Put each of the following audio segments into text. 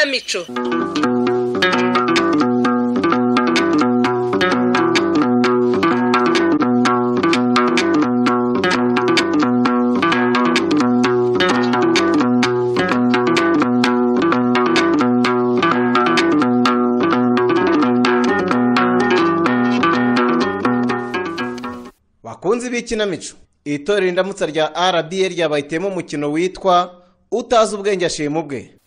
Ikinamico. Bakunzi b'ikinamico, itorero Indamutsa rya RBA ryabayitemo umukino witwa Utazi ubwenge ashima ubwe.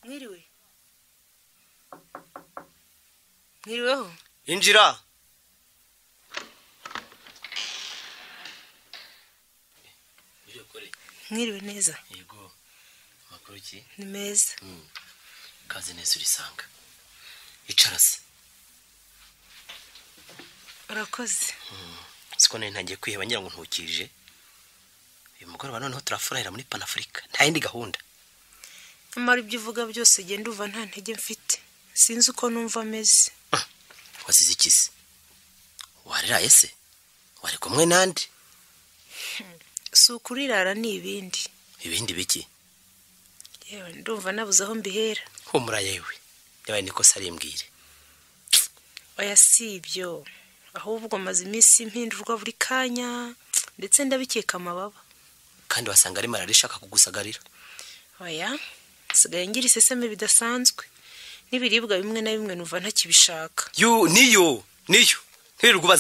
Mwiriwe. Mwiriweho. Injira. Mwiriwe neza. Yego. Makuru ki? Ni meza. Kaze neza urisanga. Icara se. Urakoze. Siko nari ntangiye kwiheba ngira ngo ntukije. Uyu mugoroba noneho turafurahira muri Panafrica. Nta yindi gahunda. Nyamara ibyo uvuga byose genda uva nta ntege mfite. Sinzi uko numva ameze. Wazize iki se? Wariraye se? Wari kumwe nande? Si ukurirara ni ibindi. Ibindi biki? Yewe ndumva nabuze aho mbihera. Humura yewe. Yabaye niko sarimbwire. Oya si ibyo. Ahubwo maze iminsi mpindurwa buri kanya ndetse ndabikeka amababa. Kandi wasanga ari marari ishaka kugusagarira. Oya, nsigaye ngira iseseme bidasanzwe. N'ibiribwa bimwe na bimwe numva ntakibishaka. Yu niyo, niyo. Ntirirwa.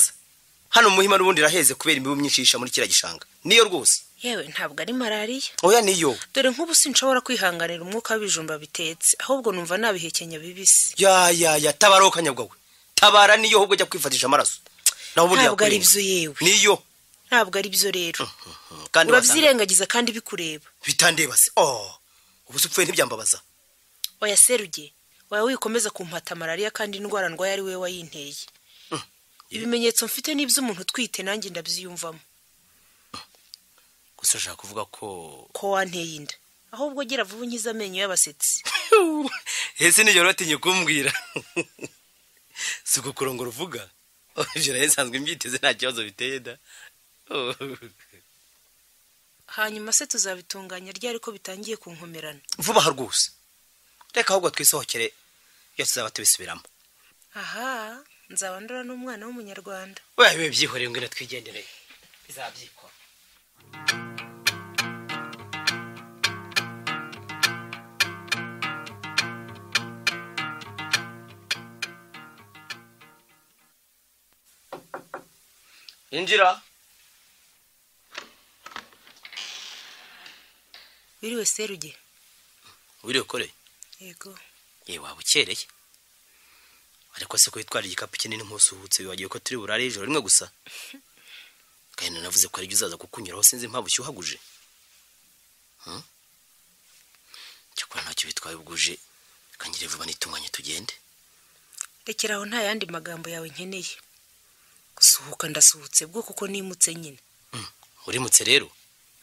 Hano muhima n'ubundi raheze kubera imibu myinshi yisha muri kira gishanga. Niyo rwose. Yewe ntabwo ari marariya. Oya niyo. Dore nk'ubu sinshobora kwihanganira umwuka w'ibijumba bitetse, ahubwo numva nabihekenya bibisi. Ya ya ya tabaroka nyabwa we. Tabara niyo ahubwo jya kwifatisha amaraso. Naho ubundi ntabwo ari byo yewe. Niyo. Ntabwo ari byo rero. Kandi urabyirengagiza kandi bikureba. Bitandeba se. Oh. Ubu se upfuye ntibyambabaza. Oya Seruge, wawe wikomeza kumpata marariya kandi indwara ndwaye ari we wayinteye. Ibimenyetso mfite n'iby'umuntu utwite nanjye ndabyiyumvamo. Gusa ushaka kuvuga ko wanteye inda. Ahubwo gira vuba unkize amenyo y'abasetsi. Ese nijoro watinye kumbwira. Si kukurongora uvuga? Ijoro nsanzwe mbyiteze nta kibazo biteye da. Hanyuma se tuzabitunganya ryari ko bitangiye kunkomerana? Vuba aha rwose. Reka ahubwo twisohokere iyo tuzaba tubisubiramo. Aha, nzaba ndora n'umwana w'umunyarwanda. Wewe byihoreye ngwino twigendereye. Bizabyikora. Injira. Wiriwe Seruge. Wiriwe kore? Yego. Yewe waba ukereye. Ariko se ko witwara igikapu kinini nkusuhutse wibagiwe ko turi burare ijoro rimwe gusa. Kandi navuze ko ari byo uzaza kukunyuraho sinzi impamvu ushyuhaguje. Cyakora ntacyo bitwaye ubwuje kangire vuba nitunganye tugende. Rekera aho nta yandi magambo yawe nkeneye. Gusuhuka ndasuhutse bwo kuko nimutse nyine. Urimutse rero?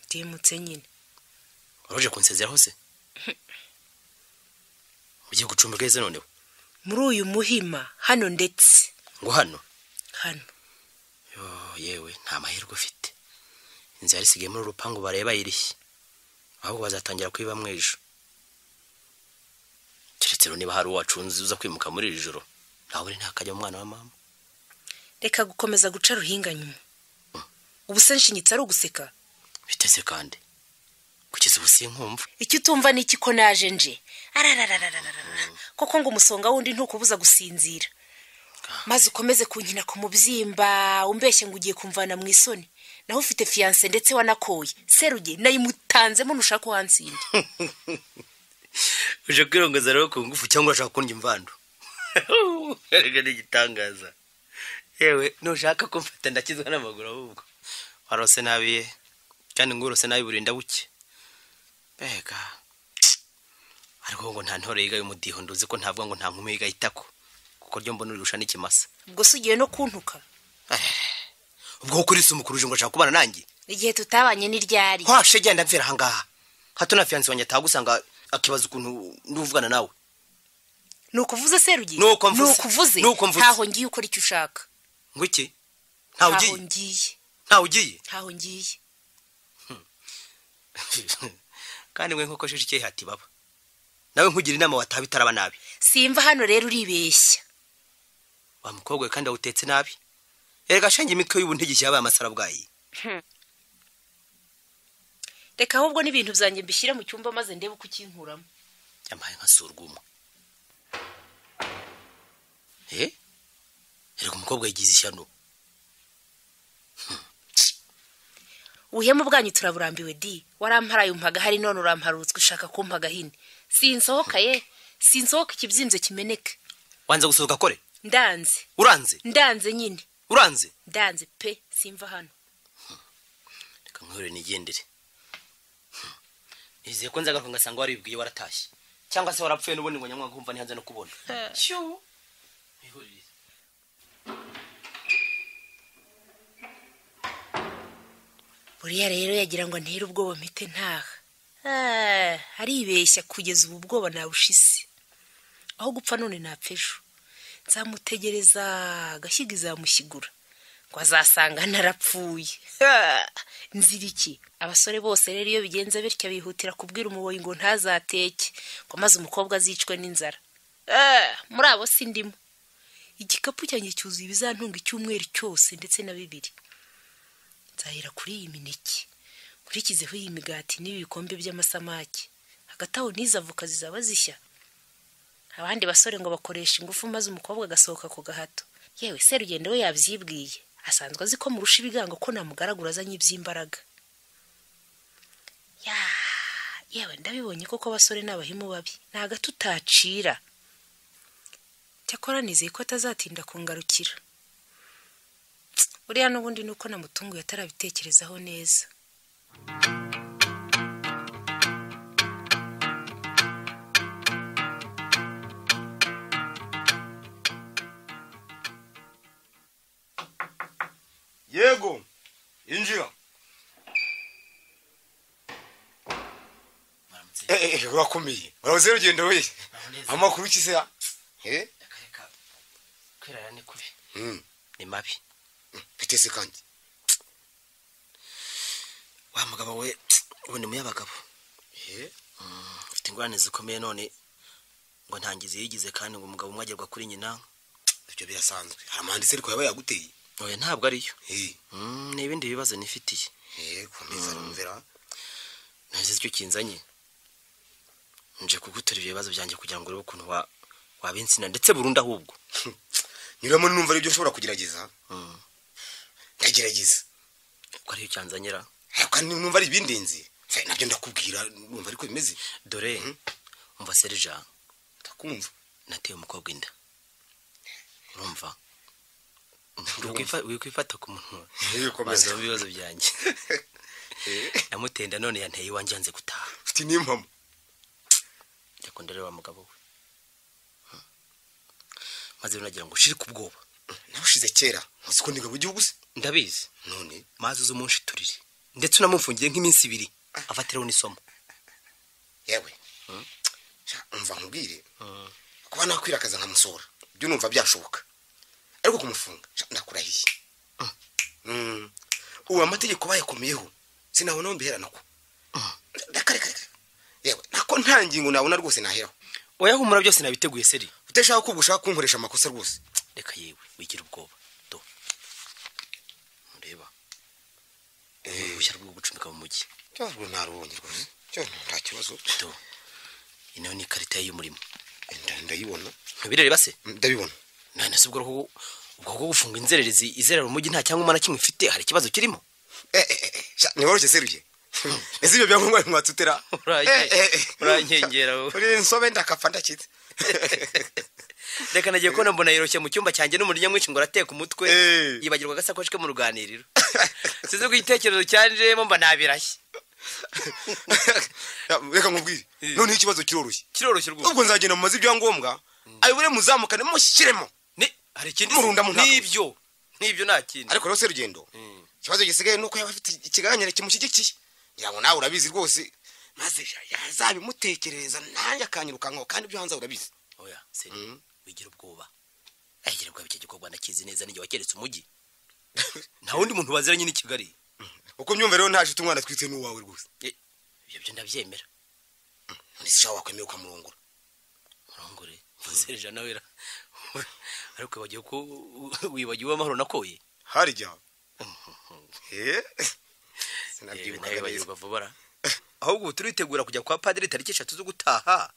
Ndimutse nyine. Waruje kunsezeraho se? Ugiye gucumbika ese noneho? Muri uyu muhima hano ndetse. Ngo hano? Hano. Yo yewe nta mahirwe ufite. Inzu yari isigaye muri urupangu bareba irishye. Ahubwo bazatangira kwiba mwejo. Keretse rero niba hari uwacunze uza kwimuka muri iri joro. Nawe uri ntakajya umwana wa mama. Reka gukomeza guca ruhinga nyuma. Ubu se nshinyitse ari uguseka? Biteze kandi. Kugeza ubu sinkumva. Icyo utumva ni iki ko naje nje. Arararararara. Koko ngo umusonga wundi ntukubuza gusinzira. Maze ukomeze kunkina ku mubyimba, umbeshye ngo ugiye kumvana mu isoni. Naho ufite fiancé ndetse wanakoye. Seruge nayimutanzemo nushaka wansinda. Uje kwirongoza rero ku ngufu cyangwa urashaka kundya imvando? Erega ni igitangaza. Yewe nushaka kumfata ndakizwa n'amaguru ahubwo. Warose nabiye kandi ngurose nabi burinda buke. Bega. Ariko ngo nta ntore yiga y'umudiho nduzi ko ntavuga ngo nta nkumi yiga itako. Kuko ryo mbona urusha n'ikimasa. Ubwo se ugiye no kuntuka? Ubwo kuri se umukuruje ngo ashaka kubana nanjye? Igihe tutabanye ni ryari? Kwashe genda mvira aha ngaha. Hato na fiancé wanjye atagusanga akibaza ukuntu nduvugana nawe. Nukuvuze Serugi? Nuko mvuze. Nuko mvuze. Ntaho ngiye ukora icyo ushaka. Ngo iki? Ntawe ugiye? Ngiye. Ntawe ugiye? Ntaho ngiye. Kandi mwe nkoko shije hati baba. Nawe nkugira inama wataha bitaraba nabi. Simva hano rero uribeshya. Wa mukobwa kandi awutetse nabi. Erega shenge imitwe y'ubuntegeki yabaye amasarabwayi. Reka ahubwo n'ibintu byanjye mbishyire mu cyumba maze ndebe uko ukinkuramo. Yampaye nka surwumwe. Erega umukobwa yigize ishyano. Ubuhemu bwanyu turaburambiwe di. Waramparaye umpaga hari none uramparutswe ushaka kumpa gahini. Sinsohoka ye, sinsohoka ikibyimbye kimeneka. Wanze gusohoka kore? Ndanze. Uranze? Ndanze nyine. Uranze? Ndanze pe, simva hano. Reka nkuhure nigendere. Nizeye ko nzaga ngasanga waribwiye waratashye. Cyangwa se warapfuye n'ubundi ngo nyamwa nkumva ntihanze no kubona. Cyu. Buriya rero yagira ngo ntere ubwoba mpite ntaha. Aribeshya kugeza ubu ubwoba nabushise. Aho gupfa none napfa ejo. Nzamutegereza gashyiga izamushyigura. Ngo azasanga narapfuye. Nzira iki? Abasore bose rero iyo bigenze bityo bihutira kubwira umuboyi ngo ntazateke, ngo maze umukobwa azicwe n'inzara. Muri abo sindimo. Igikapu cyanjye cyuzuye ibizantunga icyumweru cyose ndetse na bibiri. Nzahera kuri iyi mineke, nkurikizeho iyi migati n'ibi bikombe by'amasamaki. Hagati aho n'izi avoka zizaba zishya. Abandi basore ngo bakoresha ingufu maze umukobwa agasohoka ku gahato. Yewe Serugendo we yabyibwiye, asanzwe azi ko murusha ibigango ko namugaragura azanye iby'imbaraga. Ya, yewe ndabibonye koko abasore n'abahimu babi, nta gato utacira. Cyakora nizeye ko atazatinda kungarukira. Uriya n'ubundi nuko namutunguye atarabitekerezaho neza. Yego, injira. Urakomeye. Urabuze rugendo we. Amakuru ki se? Reka kwirara ni kubi. Ni mabi. Bitese kandi. Wa mugabo we ubundi muyabagabo. Mfite ingorane zikomeye none ngo ntangize yigize kandi ngo umugabo umwe agerwa kuri nyina. Ibyo birasanzwe. Haramanditse ariko yaba yaguteye. Oya ntabwo ariyo. Ni ibindi bibazo nifitiye. Komeza numvera. Naze icyo kinzanye. Nje kugutora ibyo bibazo byanjye kugira ngo urebe ukuntu wabinsina ndetse burundu ahubwo. Nyuramo numva ari ibyo nshobora kugerageza. Ndagerageza. Ko ariyo cyanzanyira. Kandi numva ari ibindenzi. Nabyo ndakubwira numva ariko bimeze. Dore umva Serija. Ndakumva. Nateye umukobwa inda. Urumva? Wikwifata ku munwa. Komeza ibibazo byanjye. Namutenda none yanteye iwanjye yanze gutaha. Ufite n'impamo. Yakunda rero wa mugabo we. Maze nagira ngo ushirike ubwoba. Nabushize kera. Uzi ko ndigabo igihugu se? Ndabizi. None maze uzumushiturire. Ndetse unamufungiye nk'iminsi ibiri. Afatiraho n'isomo. Yewe. Umva nkubwire. Kuba nakwirakaza nkamusora. Ibyo numva byashoboka. Ariko kumufunga ndakurahiye. Ubu amategeko bayakomeyeho. Sinabona mbihera nako. Reka. Yewe nako nta ngingo nabona rwose naheraho. Oya humura byose nabiteguye seri. Uteshaka ko ugushaka kunkoresha amakosa rwose. Reka yewe wigira ubwoba. Do. Mureba. Uruhushya rwo gucumbika mu mujyi. Cyangwa narubonye rwose. Cyo nta kibazo. Do. Ino ni ikarita y'umurimo. Ndayibona. Ntubireba se? Ndabibona. None se ubwo ubwo gufunga inzererezi izerera umujyi nta cyangwa umwana kimwe ifite hari ikibazo kirimo? Ni woroshye seruye. Ese ibyo byangombwa mwatutera? Urankengera wowe. Uri nsobe ndakapfa ndakitse. Reka nagiye kubona mbona yiroshye mu cyumba cyanjye n'umurya mwinshi ngo arateka umutwe yibagirwa agasakoshi ke mu ruganiriro. Size ku gitekerezo cyanjemo mba nabirashye. Reka nkubwire. None ikibazo kiroroshye. Kiroroshye rwose. Ubwo nzagenda mu mazi ibyangombwa ayobore muzamukane mushyiremo. Ni hari ikindi murunda mu nibyo. Nibyo nta kindi. Ariko rero Serugendo. Ikibazo gisigaye nuko yaba afite ikiganiro kimushyigikiye. Ngira ngo nawe urabizi rwose. Maze yazabimutekereza nanjye akanyirukankaho kandi ibyo hanze urabizi. Oya seri wigira ubwoba. Agira ubwoba iki gikorwa ndakizi neza nijye wakeretse umujyi. Nta wundi muntu baziranye ni Kigali. Uko myumva rero ntaje umwana twitse n'uwawe rwose. Ibyo byo ndabyemera. None se wakwemeye ukamurongora? Murongore Serge nawe ra. Ariko bagiye ko wibagiwe amahoro nakoye. Hari jya. Sinabyibuka neza vuba. Ahubwo turitegura kujya kwa padiri tariki 3 zo gutaha.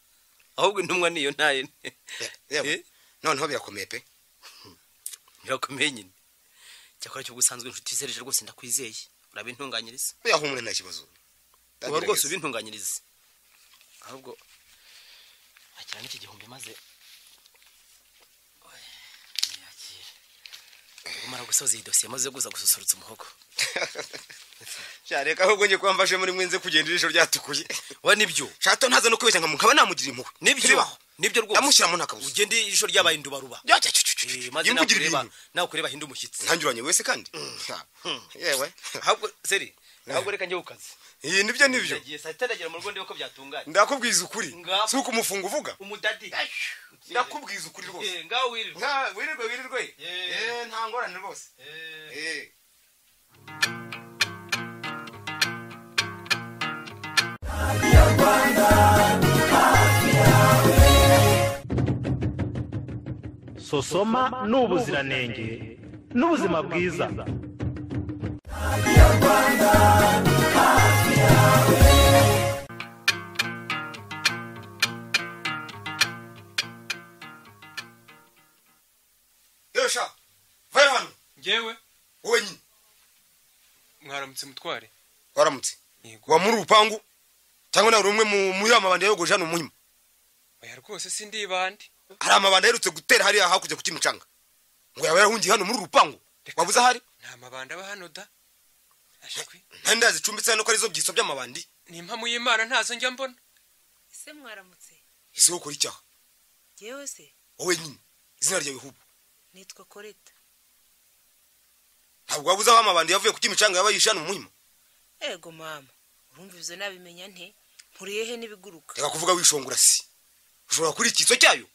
Ahubwo intumwa niyo ntaye. Noneho birakomeye pe. Birakomeye nyine. Cyakora cyo gusanzwe inshuti Serge rwose ndakwizeye. Urabintunganyiriza. Oya humure nta kibazo. Uba rwose ubintunganyiriza. Ahubwo akira n'iki gihumbi maze yakira. Ugomara gusoza iyi dosiye maze guza gususurutsa umuhogo. Cyareka ahubwo ngiye kwamfashe muri mwenze kugenda ijisho ryatukuye. Wa nibyo. Shato ntaza no kubeshya nkaba namugira impuhwe. Nibyo. Nibyo rwose. Amushyira mu ntakabuza. Ugende ijisho ryabaye indubaruba. Maze nakureba hinda umushyitsi. Ntangiranye wese kandi. Yewe. Ahubwo Seri, ahubwo reka njye ukazi. Iyi nibyo nibyo. Ngiye saa 6 ndagera mu rugo ndebe ko byatunganye. Ndakubwiza ukuri. Si uko umufungo uvuga. Umudadi. Ndakubwiza ukuri rwose. Ngaho wirirwe. Wirirwe wirirwe. Nta ngorane rwose. Sosoma n'ubuziranenge n'ubuzima bwiza. Yosha, vayo hano. Ngewe? Wowe nyine. Mwaramutse mutware. Waramutse. Wa muri urupangu cyangwa nawe rumwe mu amabandi yogoje hano muhima. Oya rwose sindi bandi. Hari amabanda yerutse gutera hariya hakurya ku kimicanga. Ngo yaba yarahungiye hano muri urupangu. Wabuze ahari? Nta mabanda aba hano da. Ashikwi. Nta zicumbitse hano ko arizo byiso by'amabandi. Ni impamu y'Imana ntazo njya mbona. Ese mwaramutse. Ese ukora icyaha? Yewe se. Wowe nyine. Izina ryawe hubu. Nitwa Koreta. Ntabwo wabuze aho amabandi yavuye ku kimicanga yaba yishe hano mu muhima. Ego mama, urumva ivyo nabimenya nte? Mpuriye he n'ibiguruka? Reka kuvuga wishongora si. Ushobora kuri ikiso cyayo?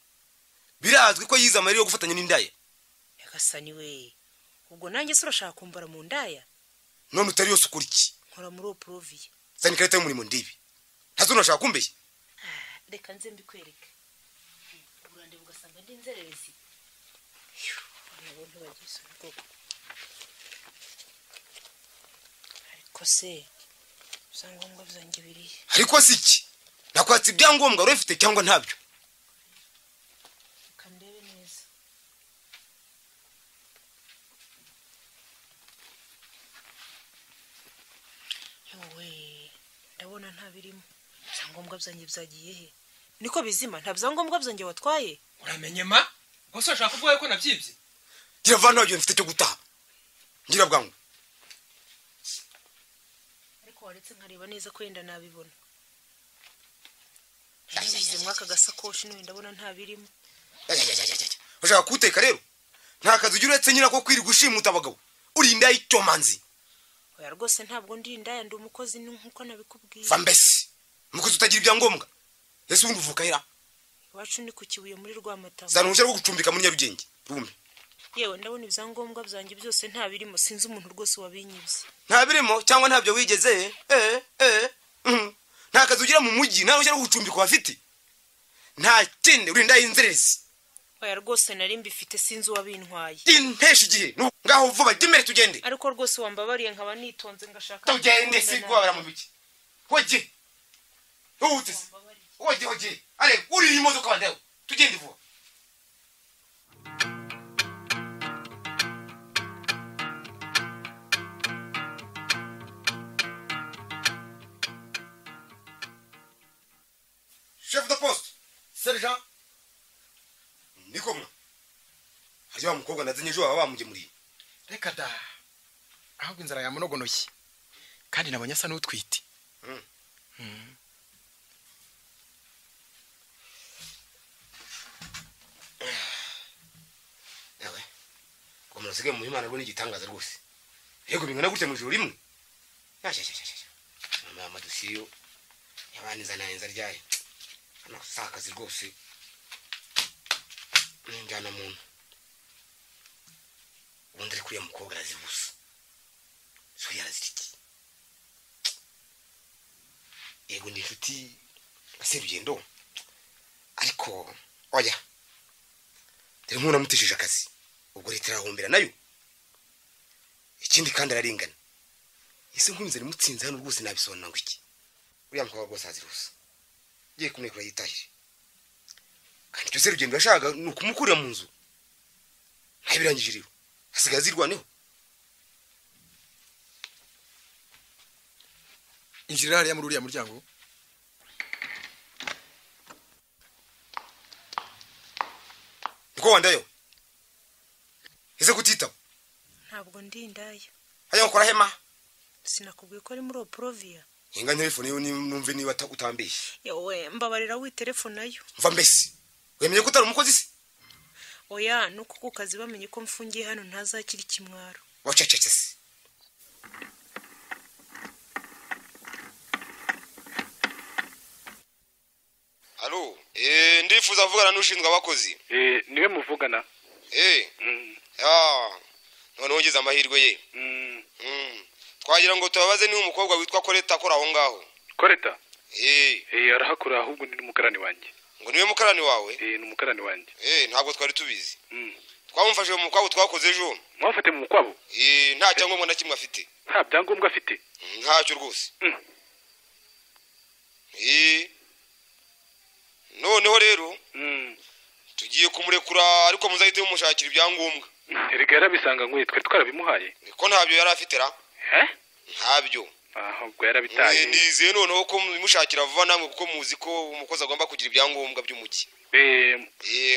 Birazwi ko yize amariro yo gufatanya n'indaya. Yagasani we. Ubwo nanjye se urashaka kumbara mu ndaya? None utari yose ukora iki? Nkora muri Oprovia. Zani karita y'umurimo ndibi. Ntazo urashaka kumbeshya? Reka nze mbikwereke. Urande ugasanga ndi inzererezi. Nabo ntibagize ubwoko. Ariko se ibyangombwa byanjye birihe? Ariko si iki? Nakwatse ibyangombwa urafite cyangwa ntabyo? Reka ndebe neza. Yewe, ndabona ntabirimo. Ibyangombwa byanjye byagiye he? Niko bizima, nta byangombwa byanjye watwaye? Uramenye ma? Gusa ushaka kuvuga ko nabyibye? Ngira vana ntabyo mfite cyo gutaha. Ngira bwangu. Ariko waretse nkareba neza ko yenda nabibona. Nabize mwaka gasakoshi none ndabona ntabirimo. Ushaka kuteka rero? Nta kazi ugira uretse nyina ko kwiri gushimuta abagabo. Uri indaya icyomanzi. Oya rwose ntabwo ndi indaya, ndi umukozi nkuko nabikubwiye. Va mbese. Umukozi utagira ibyangombwa. Ese ubundi uvuka hera? Iwacu ni ku Kibuye muri Rwamatama. Zana uruhushya rwo gucumbika muri Nyarugenge. Rumbe. Yewe ndabona ibyangombwa byanjye byose ntabirimo, sinzi umuntu rwose wabinyibye. Ntabirimo cyangwa ntabyo wigeze? Nta kazi ugira mu mujyi, nta ruhushya rwo gucumbika wafite. Nta kindi uri indaya inzererezi. Oya rwose nari mbifite sinzi uwabintwaye. Intesha igihe. Ngaho vuba jya tugende. Ariko rwose wambabariye nkaba nitonze ngashaka. Tugende si kubabara mu biki. Hoje. Uhutse. Hoje hoje. Ale uri imodoka wandayo. Tugende vuba. Chef de poste, sergent. Niko mwa. Haje wa mukobwa nazinye ejo baba bamugemuriye. Reka da. Ahubwo inzara yamunogonoye. Kandi nabonye asa n'utwite. Yawe. Ko murasige mu Imana rwo n'igitangaza rwose. Yego bingana gutya mu ijoro rimwe. Yashashashasha. Mama amadosiyo yabaniza nayenza ryaye. Amasakazi rwose. Njyana muntu. Ubundi ari kuriya mukobwa arazira ubusa. So yarazira iki? Yego ndi inshuti na Serugendo, ariko oya, dore nk'ubu namutesheje akazi, ubwo leta irahombera nayo. Ikindi kandi araringana. Ese nkunze nimutsinze hano rwose nabisobanura ngo iki? Uriya mukobwa rwose azira ubusa, ngiye kumurekura yitahire. Kandi icyo Serugendo yashakaga ni ukumukurira mu nzu, ntabirangije rero asigaye azirwaneho. Injirira hariya muri uriya muryango. Niko wandayo ese kutitaba? Ntabwo ndi indayo. Hajya gukora hema. Sinakubwiye ko ari muri Oprovia. Inga telefone yo numve niba utambeshye. Yewe mbabarira witelefone nayo. Mva mbese wemeye ko utari umukozi se? Oya, nuko ku kazi bamenye ko mfungiye hano ntazakira ikimwaro. Wacecetse se. Allo, ndifuza kuvugana n'ushinzwe abakozi. Niwe muvugana? Noneho ngize amahirwe ye. Twagira ngo tubabaze niba umukobwa witwa Koreta akora aho ngaho. Koreta? Arahakora, ahubwo ni umukarani wanjye. Ngo niwe mukarani wawe? Ni umukarani wanjye. Ntabwo twari tubizi. Twamufashe mu mukwabo twakoze ejo. Mwafate mu mukwabo? Nta cyangombwa na kimwe afite. Nta byangombwa afite? Ntacyo rwose. Noneho rero tugiye kumurekura, ariko muzahite mumushakira ibyangombwa. Erega yarabisanga ngo twe twarabimuhaye. Niko ntabyo yari afite ra? Ntabyo. Ahubwo yarabitaye. Nizeye noneho ko mushakira vuba namwe, kuko muzi ko umukozi agomba kugira ibyangombwa by'umujyi.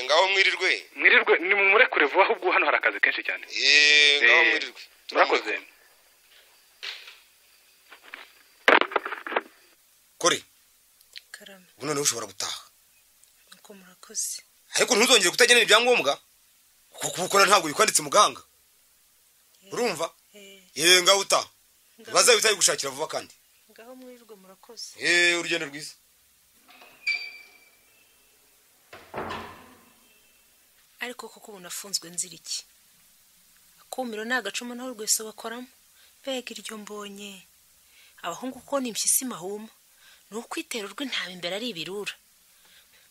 Ngaho mwirirwe. Mwirirwe, ni mumurekure vuba, ahubwo hano hari akazi kenshi cyane. Ngaho mwirirwe. Turakoze. Kore. Karame. Ubu noneho ushobora gutaha. Nuko murakoze. Ariko ntuzongere kutagenera ibyangombwa, kuko kubukora ntabwo bikwanditse muganga. Urumva? Ngaho utaha. Bazabitaye gushakira vuba kandi. Ngaho mwirirwe murakoze. Urugendo rwiza. Ariko koko ubu nafunzwe nzira iki? Akumiro ni agacuma naho rwese bakoramo. Mbega iryo mbonye. Abahungu ko ni impyisi mahuma. Ni ukwitera urw'intama imbere ari ibirura.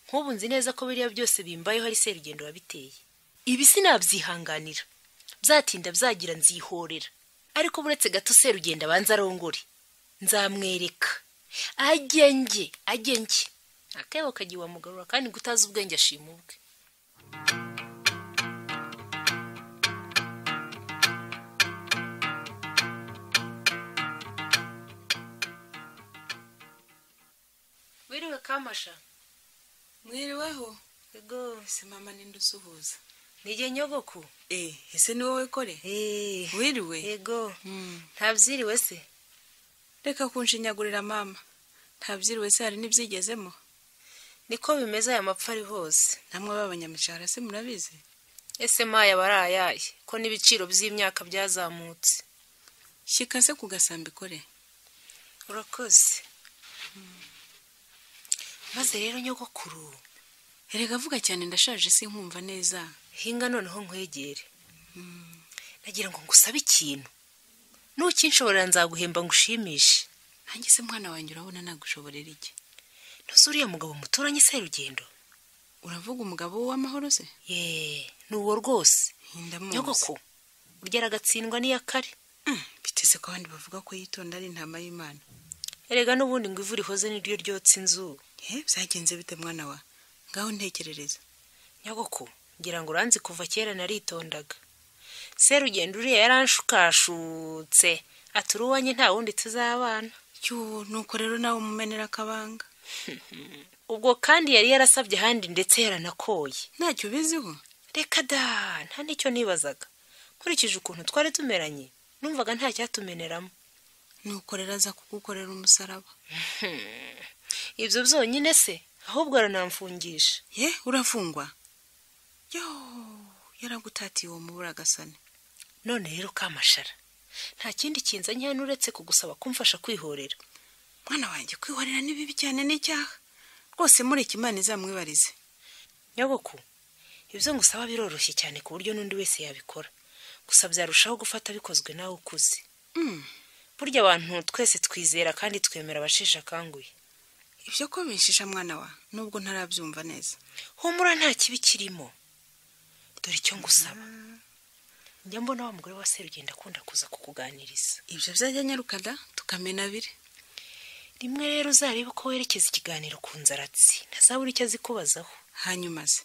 Nk'ubu nzi neza ko biriya byose bimbayeho ari Serugendo wabiteye. Ibi sinabyihanganira. Byatinda byagira nzihorera. Ariko buretse gato Serugendo abanza arongore. Nzamwereka. Agenge. Akebo kagiwa mugarura kandi gutaza ubwenge ashima ubwe. Wiriwe Kamasha. Mwiriweho. Yego. Ese mama ninde usuhuza? Nije nyogoku. Ese ni wowe Kore? Wiriwe. Yego. Ntabyiriwe se? Reka kunshinyagurira mama. Ntabyiriwe se hari n'ibyigezemo? Niko bimeze aya mapfa ari hose. Namwe b'abanyamishahara se murabizi? Ese maya barayaye ko n'ibiciro by'imyaka byazamutse. Shika se ku gasambi Kore. Urakoze. Maze rero nyogokuru. Erega avuga cyane ndashaje sinkumva neza. Hinga noneho nkwegere. Nagira ngo ngusabe ikintu. Nukinshoborera nzaguhemba ngushimishe. Nanjye se mwana wanjye urabona nagushoborera iki? Ntuzi uriya mugabo muturanye Serugendo? Uravuga umugabo w'amahoro se? Ni uwo rwose. Nyogoko, urya aragatsindwa n'iyakare. Biteze ko abandi bavuga ko yitonda ari intama y'Imana. Erega n'ubundi ngo ivu rihoze niryo ryotsa inzu. Byagenze bite mwana wa? Ngaho ntekerereza. Nyogoko, ngira ngo uranzi kuva kera naritondaga. Serugendo uriya yaranshukashutse ati uruwanjye nta wundi tuzabana. Cyo nuko rero nawe umumenera akabanga. Ubwo kandi yari yarasabye ahandi ndetse yaranakoye. Ntacyo ubiziho? Reka da, nta nicyo nibazaga. Nkurikije ukuntu twari tumeranye, numvaga nta cyatumeneramo. Nuko rero aza kugukorera umusaraba. Ibyo byonyine se, ahubwo aranamfungisha. Ye, urafungwa? Yo, yaragutatiye uwo mubura gasane. None rero Kamashara, nta kindi kinzanye hano uretse kugusaba kumfasha kwihorera. Mwana wanjye kwihorera ni bibi cyane n'icyaha. Rwose mureke Imana izamwibarize. Nyoboku, ibyo ngusaba biroroshye cyane ku buryo n'undi wese yabikora. Gusa byarushaho gufata bikozwe nawe ukuze. Burya abantu twese twizera kandi twemera abasheshe akanguye. Ibyo ko binshisha mwana wa, nubwo ntarabyumva neza. Humura nta kibi kirimo. Dore icyo ngusaba. Njya mbona wa mugore wa Serugendo akunda kuza kukuganiriza. Ibyo byajya nyarukada tukamena abiri. Rimwe rero uzarebe ko werekeza ikiganiro ku nzaratsi, ntazabura icyo azikubazaho. Hanyuma se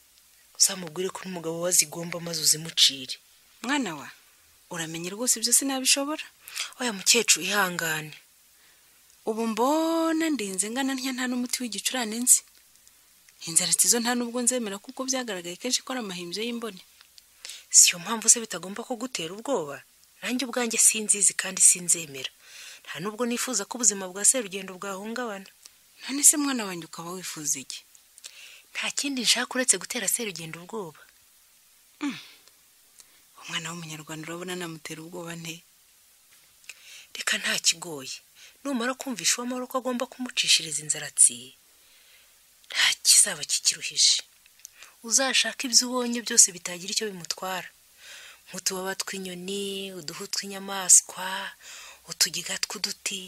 uzamubwire ko n'umugabo wazigomba maze uzimucire. Mwana wa, uramenye rwose ibyo sinabishobora. Oya mukecuru ihangane. Ubu mbona ndinze ngana ntya nta n'umuti w'igicurane nzi. Inzaratsi zo nta nubwo nzemera kuko byagaragaye kenshi ko ari amahimbyo y'imbone. Siyo mpamvu se bitagomba kugutera ubwoba. Nanjye ubwanjye sinzizi kandi sinzemera. Nta nubwo nifuza ko ubuzima bwa Serugendo bwahungabana. None se mwana wanjye ukaba wifuza iki? Nta kindi nshaka uretse gutera Serugendo ubwoba. Umwana w'umunyarwanda urabona namutera ubwoba nte? Reka nta kigoye. Numara kumvisha uwamahoro ko agomba kumucishiriza inzaratsi, nta kizaba kikiruhije. Uzashaka ibyo ubonye byose bitagira icyo bimutwara, nk'utubaba tw'inyoni, uduhu tw'inyamaswa, utugiga tw'uduti,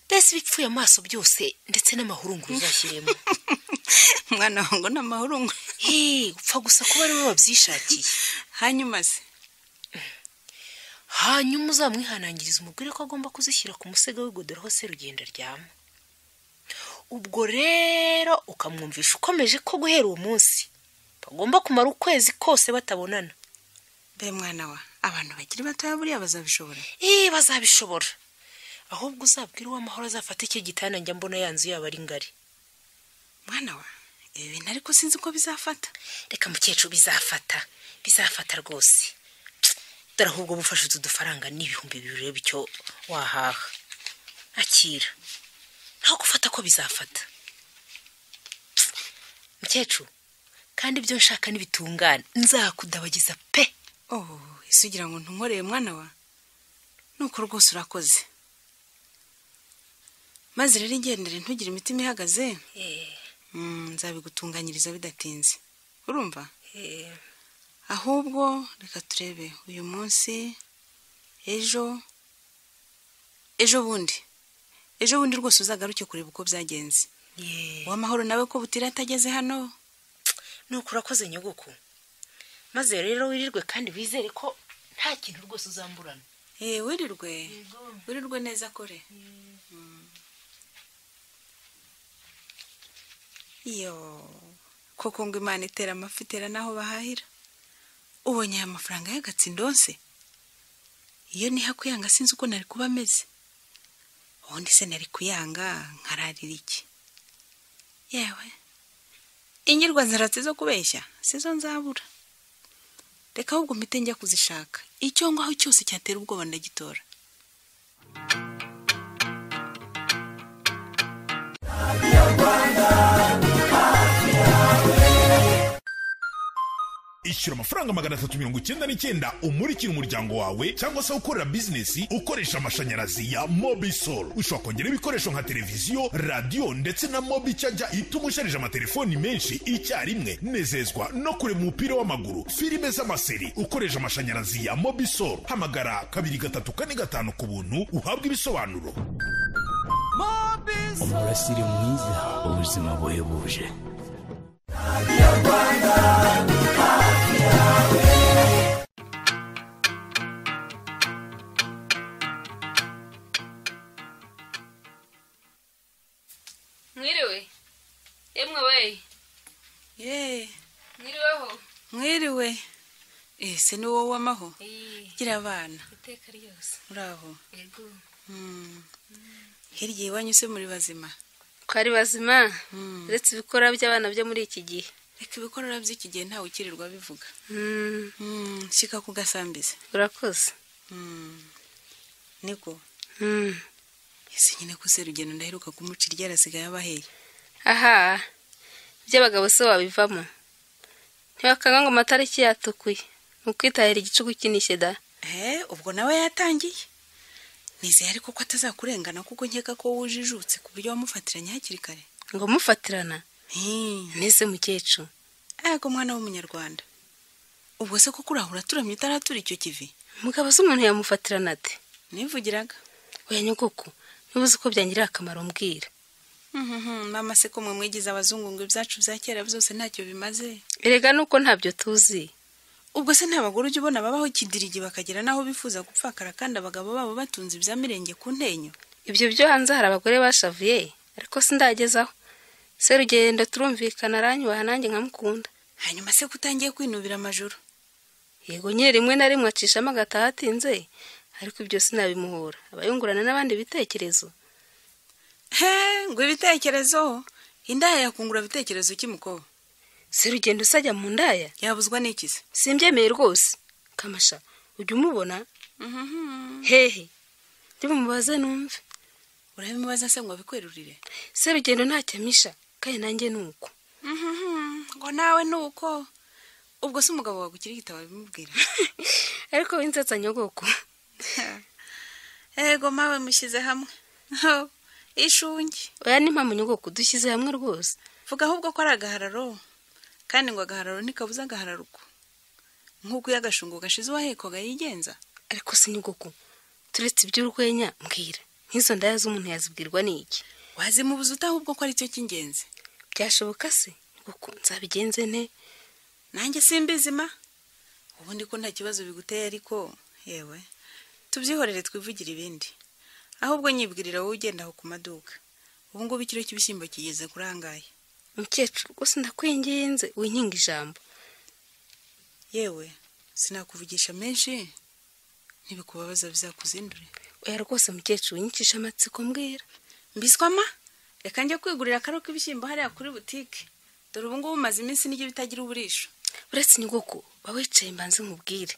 mbese ibipfuye amaso byose, ndetse n'amahurunguru uzashyiremo. Mwana wangu n'amahurunguru. Upfa gusa kuba ari we wabyishakiye. Hanyuma se? Hanyuma uzamwihanangiriza umubwire ko agomba kuzishyira ku musego w'igodora aho Serugendo aryama. Ubwo rero ukamwumvisha ukomeje ko guhera uwo munsi bagomba kumara ukwezi kose batabonana. Be mwana wa, abantu bakiri batoya buriya bazabishobora? Bazabishobora. Ahubwo uzabwira uwamahoro azafata icyo gitanda njya mbona yanzu yaba ari ngari. Mwana wa, ibi bintu ariko sinzi ko bizafata. Reka mukecuru bizafata, bizafata rwose. Dore ahubwo bufashe utu dufaranga n'2000 urebe icyo wahaha. Akira. Ntaho gufata ko bizafata. Mukecuru, kandi ibyo nshaka nibitungana nzakudabagiza pe. Oh, ese ugira ngo ntunkoreye mwana wa? Nuko rwose urakoze. Maze rero ingendere ntugire imitima ihagaze. Nzabigutunganyiriza bidatinze. Urumva? Ahubwo reka turebe uyu munsi, ejo bundi. Ejo bundi rwose uzagaruke kureba uko byagenze. Uwamahoro nawe ko butira atageze hano. Nuko urakoze nyogoko. Maze rero wirirwe kandi wizere ko nta kintu rwose uzamburana. Wirirwe. Wirirwe neza kore. Iyo koko ngo Imana itera amafi itera naho bahahira. Ubonye aya mafaranga y'agatsindonse? Iyo niha kuyanga sinzi uko nari kuba ameze. Ubundi se nari kuyanga nkararira iki? Yewe, ingirwa nzaratsi zo kubeshya sizo nzabura. Reka ahubwo mpite njya kuzishaka. Icyo ngaho cyose cyatera ubwoba ndagitora. Ishyura amafaranga 399 umurikira umuryango wawe cyangwa se ukorera business ukoresha amashanyarazi ya Mobisol. Ushobora kongera ibikoresho nka televiziyo, radio ndetse na Mobi Charger ituma usharije amatelefoni menshi icyarimwe. Nezezwa no kureba umupira w'amaguru, filime z'amaseri ukoresha amashanyarazi ya Mobisol. Hamagara 2345 ku buntu uhabwe ibisobanuro. Umurasire mwiza, ubuzima buhebuje. Mwiriwe. Emwe we. Ye. Mwiriweho. Mwiriwe. Ese ni wowe wamaho? Gira abana. Iteka ryose. Uraho. Yego. Hirya iwanyu se muri bazima? Twari bazima. Uretse ibikora by'abana byo muri iki gihe. Reka ibikorora by'iki gihe ntawe ukirirwa bivuga. Shika ku gasambize. Urakoze. Niko. Ese nyine ko Serugendo ndaheruka kumuca iryarasigaye abaheye. Aha. By'abagabo se wabivamo. Ntibakanga ngo amatariki yatukuye. Ukwitahira igicuku kinishe da. Ubwo nawe yatangiye. Nizeye ariko ko atazakurengana kuko nkeka ko wujijutse ku buryo wamufatiranye hakiri kare. Ngo mufatirana? Nese mukecuru. Ego mwana w'umunyarwanda. Ubwo se ko kurahura turamye utaratura icyo kivi? Umugabo se umuntu yamufatirana ate? Nivugiraga. Oya nyogoko, niba uzi ko byangirira akamaro mbwira. Mama se ko mwe mwigize abazungu ngo ibyacu bya kera byose ntacyo bimaze. Erega nuko ntabyo tuzi. Ubwo se nta bagore ujya ubona babaho kidirigi bakagera naho bifuza gupfakara kandi abagabo babo batunze ibya mirenge ku ntenyo. Ibyo byo hanze hari abagore bashavuye, ariko sindagezaho. Serugendo turumvikana aranyubaha nanjye nkamukunda. Hanyuma se kutangiye kwinubira amajoro? Yego nyine rimwe na rimwe acishamo agataha atinze, ariko ibyo sinabimuhora. Abayungurana n'abandi bitekerezo. He, ngo ibitekerezo? Indaya yakungura bitekerezo ki mukobwa? Serugendo usajya mu ndaya? Yabuzwa n'iki se? Simbyemeye rwose. Kamasha, ujya umubona? Hehe. Ndimubaze numve. Urabimubaza se ngo abikwerurire? Serugendo ntacyo amisha, kandi nanjye nuko. Ngo nawe nuko. Ubwo se umugabo wagukira igitabo abimubwira? Ariko winsetsa nyogoko. Ego mawe mushyize hamwe. Ishungi. Oya ni mpamvu nyogoko dushyize hamwe rwose. Vuga ahubwo ko ari agahararo. Kandi ngo agahararo ntikabuza agahararuko. Nk'uko iyo agashungo gashize uwahekwaga yigenza. Ariko se nyogoko, turetse iby'urwenya mbwira. Nk'izo ndaya z'umuntu yazibwirwa n'iki? Wazimubuza ute ahubwo ko ari cyo cy'ingenzi? Byashoboka se? Nyogoko nzabigenze nte? Nanjye simbizima. Ubundi ko nta kibazo biguteye ariko yewe tubyihorere twivugire ibindi. Ahubwo nyibwirira wowe ugenda aho ku maduka. Ubu ngubu ikiro cy'ibishyimbo kigeze kuri angahe? Mukecuru rwose ndakwinginze winkinga ijambo. Yewe sinakuvugisha menshi ntibikubabaza bizakuzindure. Oya rwose mukecuru winyicisha amatsiko mbwira. Mbiswama reka njye kwigurira akaro k'ibishyimbo hariya kuri butike. Dore ubu ngubu umaze iminsi n'ijye bitagira uburisho. Uretse nyogoko bawicaye mbanze nkubwire.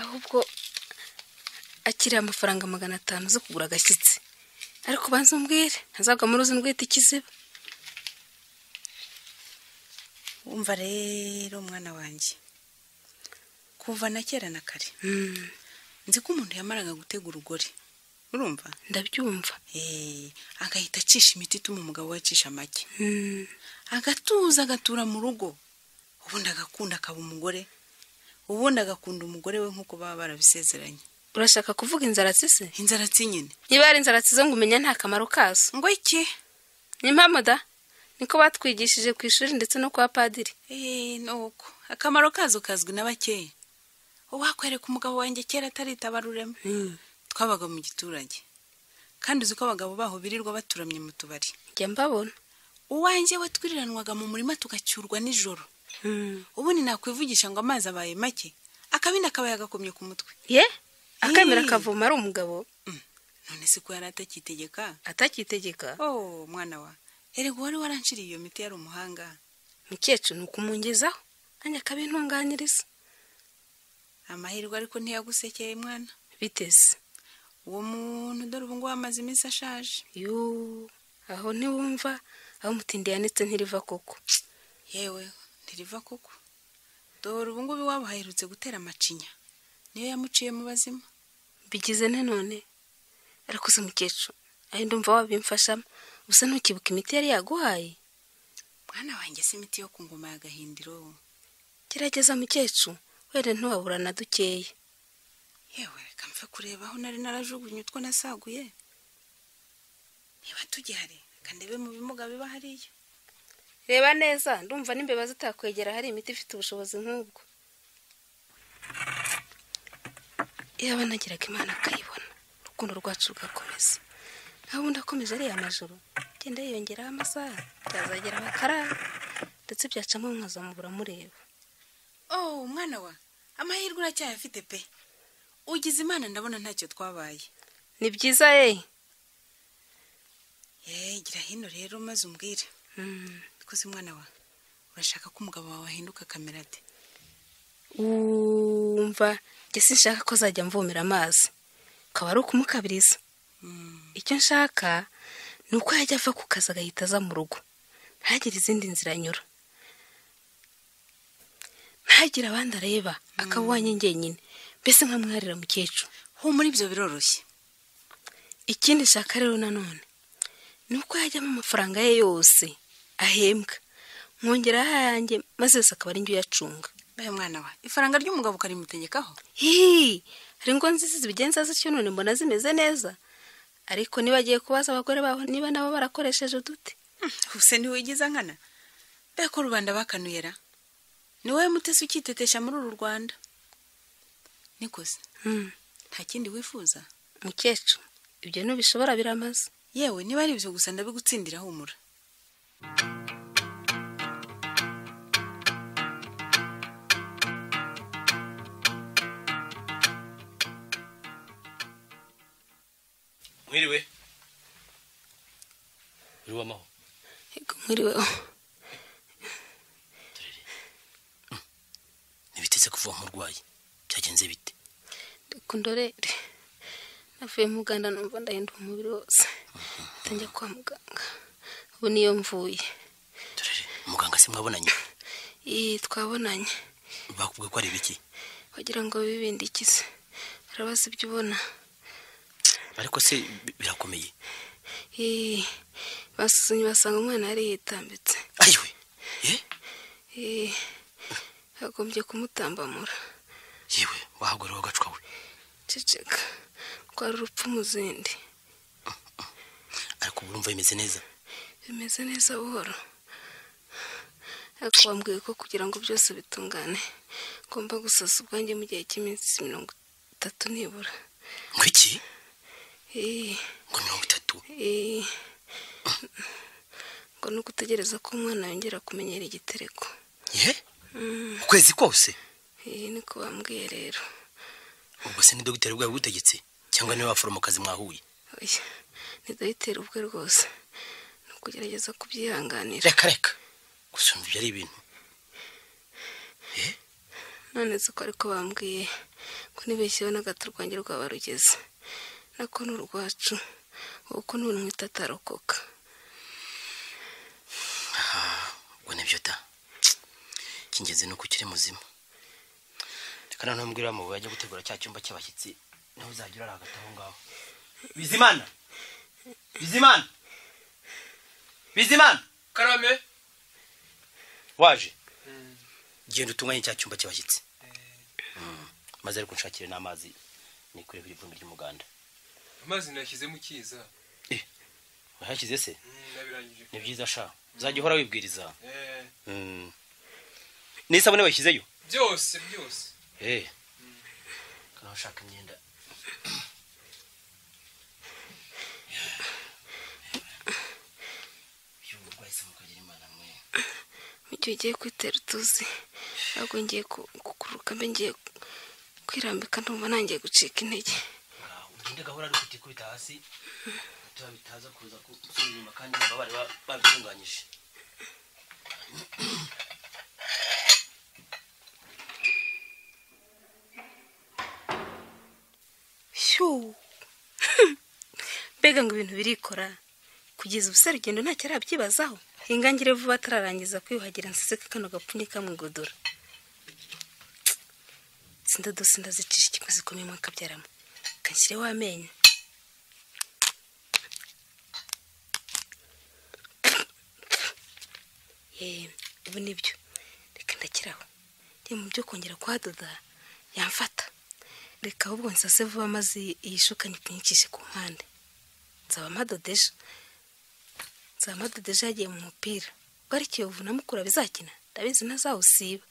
Ahubwo akiriye amafaranga 500 zo kugura agashyitsi. Ariko banze umbwire ntazagwa mu ruzi ndwita ikiziba. Umva rero mwana wanjye, kuva na kera na kare nzi ko umuntu yamaraga gutega urugori, urumva? Ndabyumva. Agahita acisha imiti ituma umugabo we acisha make, agatuza agatura mu rugo, ubundi agakunda akaba umugore, ubundi agakunda umugore we nk'uko baba barabisezeranye. Urashaka kuvuga inzaratsi se? Inzaratsi nyine. Niba ari inzaratsi zo ngumenya nta kamaro kazo. Ngo iki? Ni impamo da. Niko batwigishije ku ishuri ndetse no kwa padiri. Nuko akamaro kazo kazwi na bakeya. Uwakwereka umugabo wanjye kera ataritabarurema. Twabaga mu giturage. Kandi uzi ko abagabo baho birirwa baturamye mu tubari. Njya mbabona. Uwanjye we twiriranwaga mu murima tugacyurwa nijoro. Ubundi nakwivugisha ngo amazi abaye make, akabindi akaba yagakomye ku mutwe. Ye? Akamera kavoma ari umugabo. None se ko yari atakitegeka? Atakitegeka? Oh, mwana wa. Erega wari waranshiriye iyo miti yari umuhanga. Mukecuru nukumungezaho, nanjye akabintunganyiriza. Amahirwe ariko ntiyagusekeye mwana. Biteze. Uwo muntu dore ubu ngubu amaze iminsi ashaje. Yo, aho ntiwumva aho umutindi yanitse ntiriva koko. Yewe, ntiriva koko. Dore ubu ngubu iwabo haherutse gutera amacinya. Niyo yamuciye mu bazima. Bigize nte none? Ariko se mukecuru, aho ndumva wabimfashamo. Usa ntukibuka imiti yari yaguhaye? Mwana wanjye si imiti yo ku ngoma ya Gahindiro. Gerageza mukecuru, wenda ntiwabura na dukeya. Yewe reka mfe kureba aho nari narajugunye utwo nasaguye. Niba tugihari, reka ndebe mu bimuga biba hariya. Reba neza, ndumva n'imbeba zitakwegera hari imiti ifite ubushobozi nk'ubwo. Yaba nagiraga Imana akayibona, urukundo rwacu rugakomeza. Naho ubundi akomeje ariya majoro, genda yiyongeraho amasaha, byazagera bakarara, ndetse byacamo nkazamubura mureba. Oh, mwana wa, amahirwe uracyayafite pe. Ugize Imana ndabona ntacyo twabaye. Ni byiza ye. Gira hino rero maze umbwire. Bikoze mwana wa, urashaka ko umugabo wawe ahinduka kamera ate? Umva, njye sinshaka ko azajya mvomera amazi. Akaba ari ukumukabiriza. Icyo nshaka ni uko yajya ava ku kazi agahita aza mu rugo. Ntagire izindi nzira anyura. Ntagire abandi areba, akaba uwanjye njyenyine. Mbese nkamwarira mukecuru. Humura ibyo biroroshye. Ikindi nshaka rero nanone ni uko yajyamo amafaranga ye yose ahembwa, nkongeraho ayanjye maze yose akaba ari njye uyacunga. Mbe mwana wa, ifaranga ry'umugabo ukarimutegekaho? Hii, Hari ingo nziza zibigenza zityo none mbona zimeze neza. Ariko nibagiye kubaza abagore babo niba nabo barakoresheje uduti. Ubuse ntiwigiza nkana. Mbega rubanda bakanuyera. Ni wowe Mutesi ukitetesha muri uru Rwanda. Nikoze. Nta kindi wifuza? Mukecuru, ibyo ntubishobora biramaze. Yewe niba ari ibyo gusa ndabigutsindira humura. Mwiriwe. Mwiriwe amaho. Yego mwiriwe. Nibitetse kuva umurwayi. Byagenze bite? Ndikundorere. Navuye mu Uganda numva ndahindura umubiri wose. Njya kwa muganga. Ubu niyo mvuye. Turere, muganga se mwabonanye? Twabonanye. Bakubwiye ko ari biki? Wagira ngo bibindikize. Barabaza ibyo ubona. Ariko se birakomeye. Basuzumye basanga umwana yari yitambitse. Ayiwe. Agombye kumutambamura. Yewe, wahagora wagacwa we. Ceceka. Kwari urupfu mu zindi. Ariko urumva bimeze neza? Bimeze neza buhoro. Ariko bambwiye ko kugira ngo byose bitungane ngomba gusasa ubwanjye mu gihe cy'iminsi 30 nibura. Ngo iki? Ngo 30? Ngo ni ugutegereza ko umwana yongera kumenyera igitereko. Ye? Ukwezi kose? Niko bambwiye rero. Ubwo se ni dogiteri ubwawe ugutegetse cyangwa niwe baforomokazi mwahuye? Oya, ni dogiteri ubwe rwose. Ni ukugerageza kubyihanganira. Reka reka. Gusumva ibyo ari ibintu. None se ko ariko bambwiye ko nibeshyeho n'agato rwanjye rwaba rugeze. Nako ni urwacu kuko n'ubu atarokoka. Ubwo nibyo da. Icy'ingenzi ni uko ukiri muzima. Reka noneho mbwira amabuye ajya gutegura cya cyumba cy'abashyitsi naho uzajya urara hagati aho ngaho. Bizimana! Bizimana! Bizimana! Karame! Waje? Genda utunganye cya cyumba cy'abashyitsi. Maze ariko nshakire n'amazi nikureho ivumbi ry'umuganda. Amazi nayashyize mu kiza. Wayashyize se? Nabirangije. Ni byiza sha. Uzajya uhora wibwiriza. N'isabune wayishyizeyo? Byose byose. Kana ushaka imyenda. Mu gihe ugiye kwitera utuzi ahubwo ngiye kukuruka mbe ngiye kwirambika ndumva nangiye gucika intege. Ugende gahora ariko utikubita hasi tuba bitaza kuza gusubira inyuma kandi niba bari babitunganyije. Shu. Mbega ngo ibintu birikora. Kugeza ubu Serugendo ntacyo arabyibazaho. Ingangire vuba atararangiza kwiyuhagira nseseke kano gapfunyika mu igodora. Sindadose ndazicisha ikigozi komeye mwakabyaramo. Kanshyireho amenyo. Ubu nibyo. Reka ndakiraho. Njye mu byo kongera kuhadoda yamfata. Reka ahubwo nsase vuba maze iyi shuka nyipfunyikishe ku mpande. Nzaba mpadodeje. Nzaba mpadodeje yagiye mu mupira. Ubwo ari Kiyovu na Mukura bizakina, ndabizi ntazawusiba.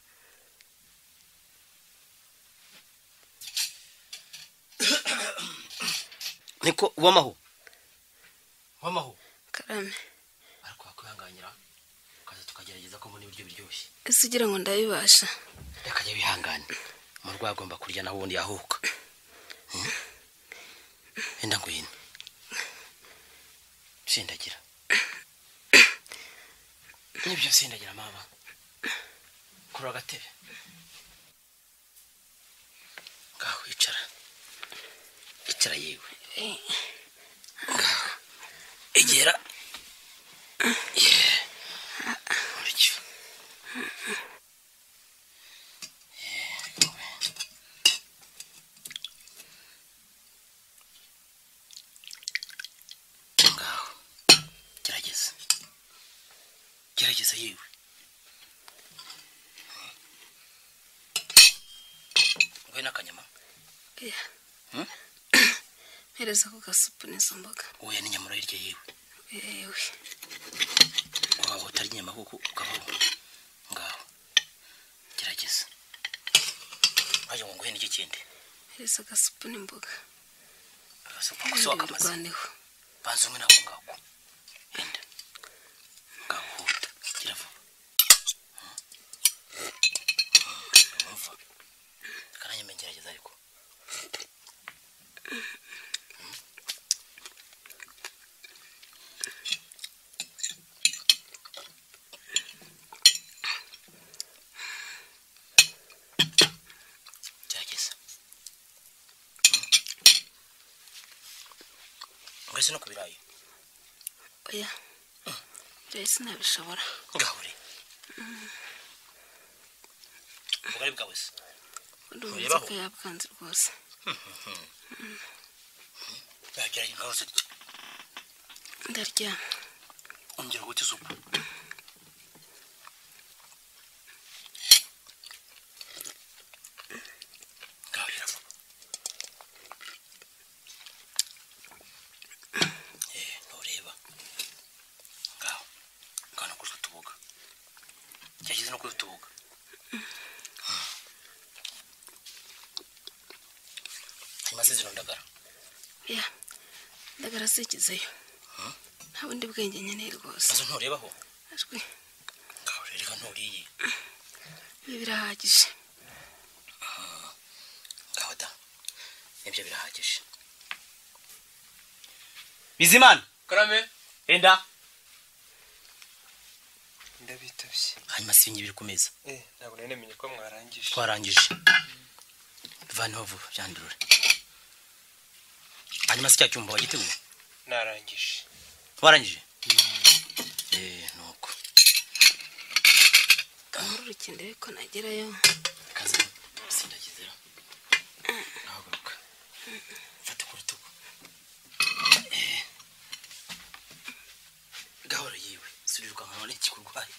Niko wamaho. Wamaho. Karame. Ariko wakwihanganira ukaza tukagerageza ko mbona ibiryo biryoshye. Ese ugira ngo ndabibasha? Reka jya wihangane. Umurwayi agomba kurya naho ubundi yahuka. Enda ngwino. Sindagira. Nibyo sindagira mama. Kura agatebe. Ngaho icara. Icara yewe. Ngaho. Egera. Uricyo. Ngaho. Gerageza. Gerageza yewe. Ngwino akanyama. Hereza ako gasupu n'izo mboga. Oya n'inyama urayirya yewe. Yewe. Waba utarya inyama kuko ukabaho. Ngaho. Gerageza. Waje ngo nguhe n'iki kindi? Hereza agasupu n'imboga. Agasupu gusa wakamaze. Banza umwe nako ngako. Enda. Ngaho huta. Gira vuba. Umva. Kananye mengerageza ariko. Gerageza. Uretse no ku birayi. Oya. Ibirayi sinabishobora. Ngaho uri. Ubugari bwawe se? Ndumva inzoka yabwanze rwose. Gerageza ngaho se. Ndarya. Ongera gute isupu. Ngaho gira vuba. Ntureba. Ngaho. Ngaho no kuri utuboga. Gerageza no kuri utuboga. Hanyuma se zino ndagara. Oya. Ndagara zikizeyo. Nta bundi bwenge nkeneye rwose. Nazo nturebaho? Ajwi. Ngaho reka nturiye. Ibi birahagije. Ngaho da. Nibyo birahagije. Bizimana. Karame. Enda. Ndabitabye. Hanyuma se ibingi biri ku meza. Ntabwo nari namenye ko mwarangije. Twarangije. Vaneho vuba byandurure. Hanyuma se cya cyumba wagiteguye? Narangije. Warangije? Nuko. Kamururike ndebe ko nagerayo. Kaze sindagezera. Nahaguruka. Fata ku rutugu. Gahoro yiwe. Surirwa nkabona ikikurwaye.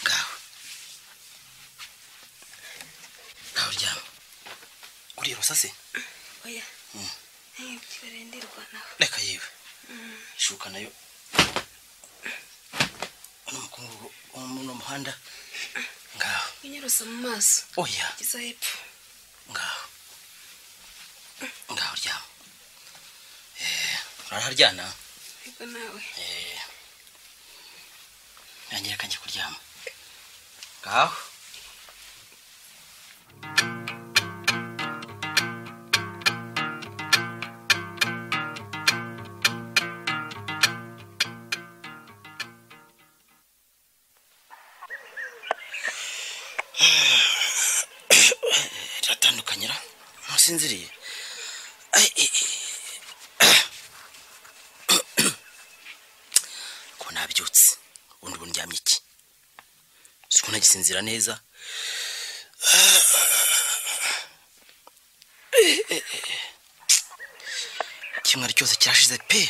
Ngaho. Ngaho ryama. Urirosa se? Oya. Ibyo ndirwanaho. Reka yewe. Ishuka nayo. Uno mukungugu uno muhanda. Ngaho. Inyarusa mu maso. Oya. Giza hepfo. Ngaho. Ngaho ryama. Uraharyana? Yego nawe. Nanjye reka njye kuryama. Ngaho. Riratandukanyira ntusinziriye. Ko nabyutse ubundi ubu ndyamye iki? Siko ntagisinzira neza. Kimwe cyose kirashize pe.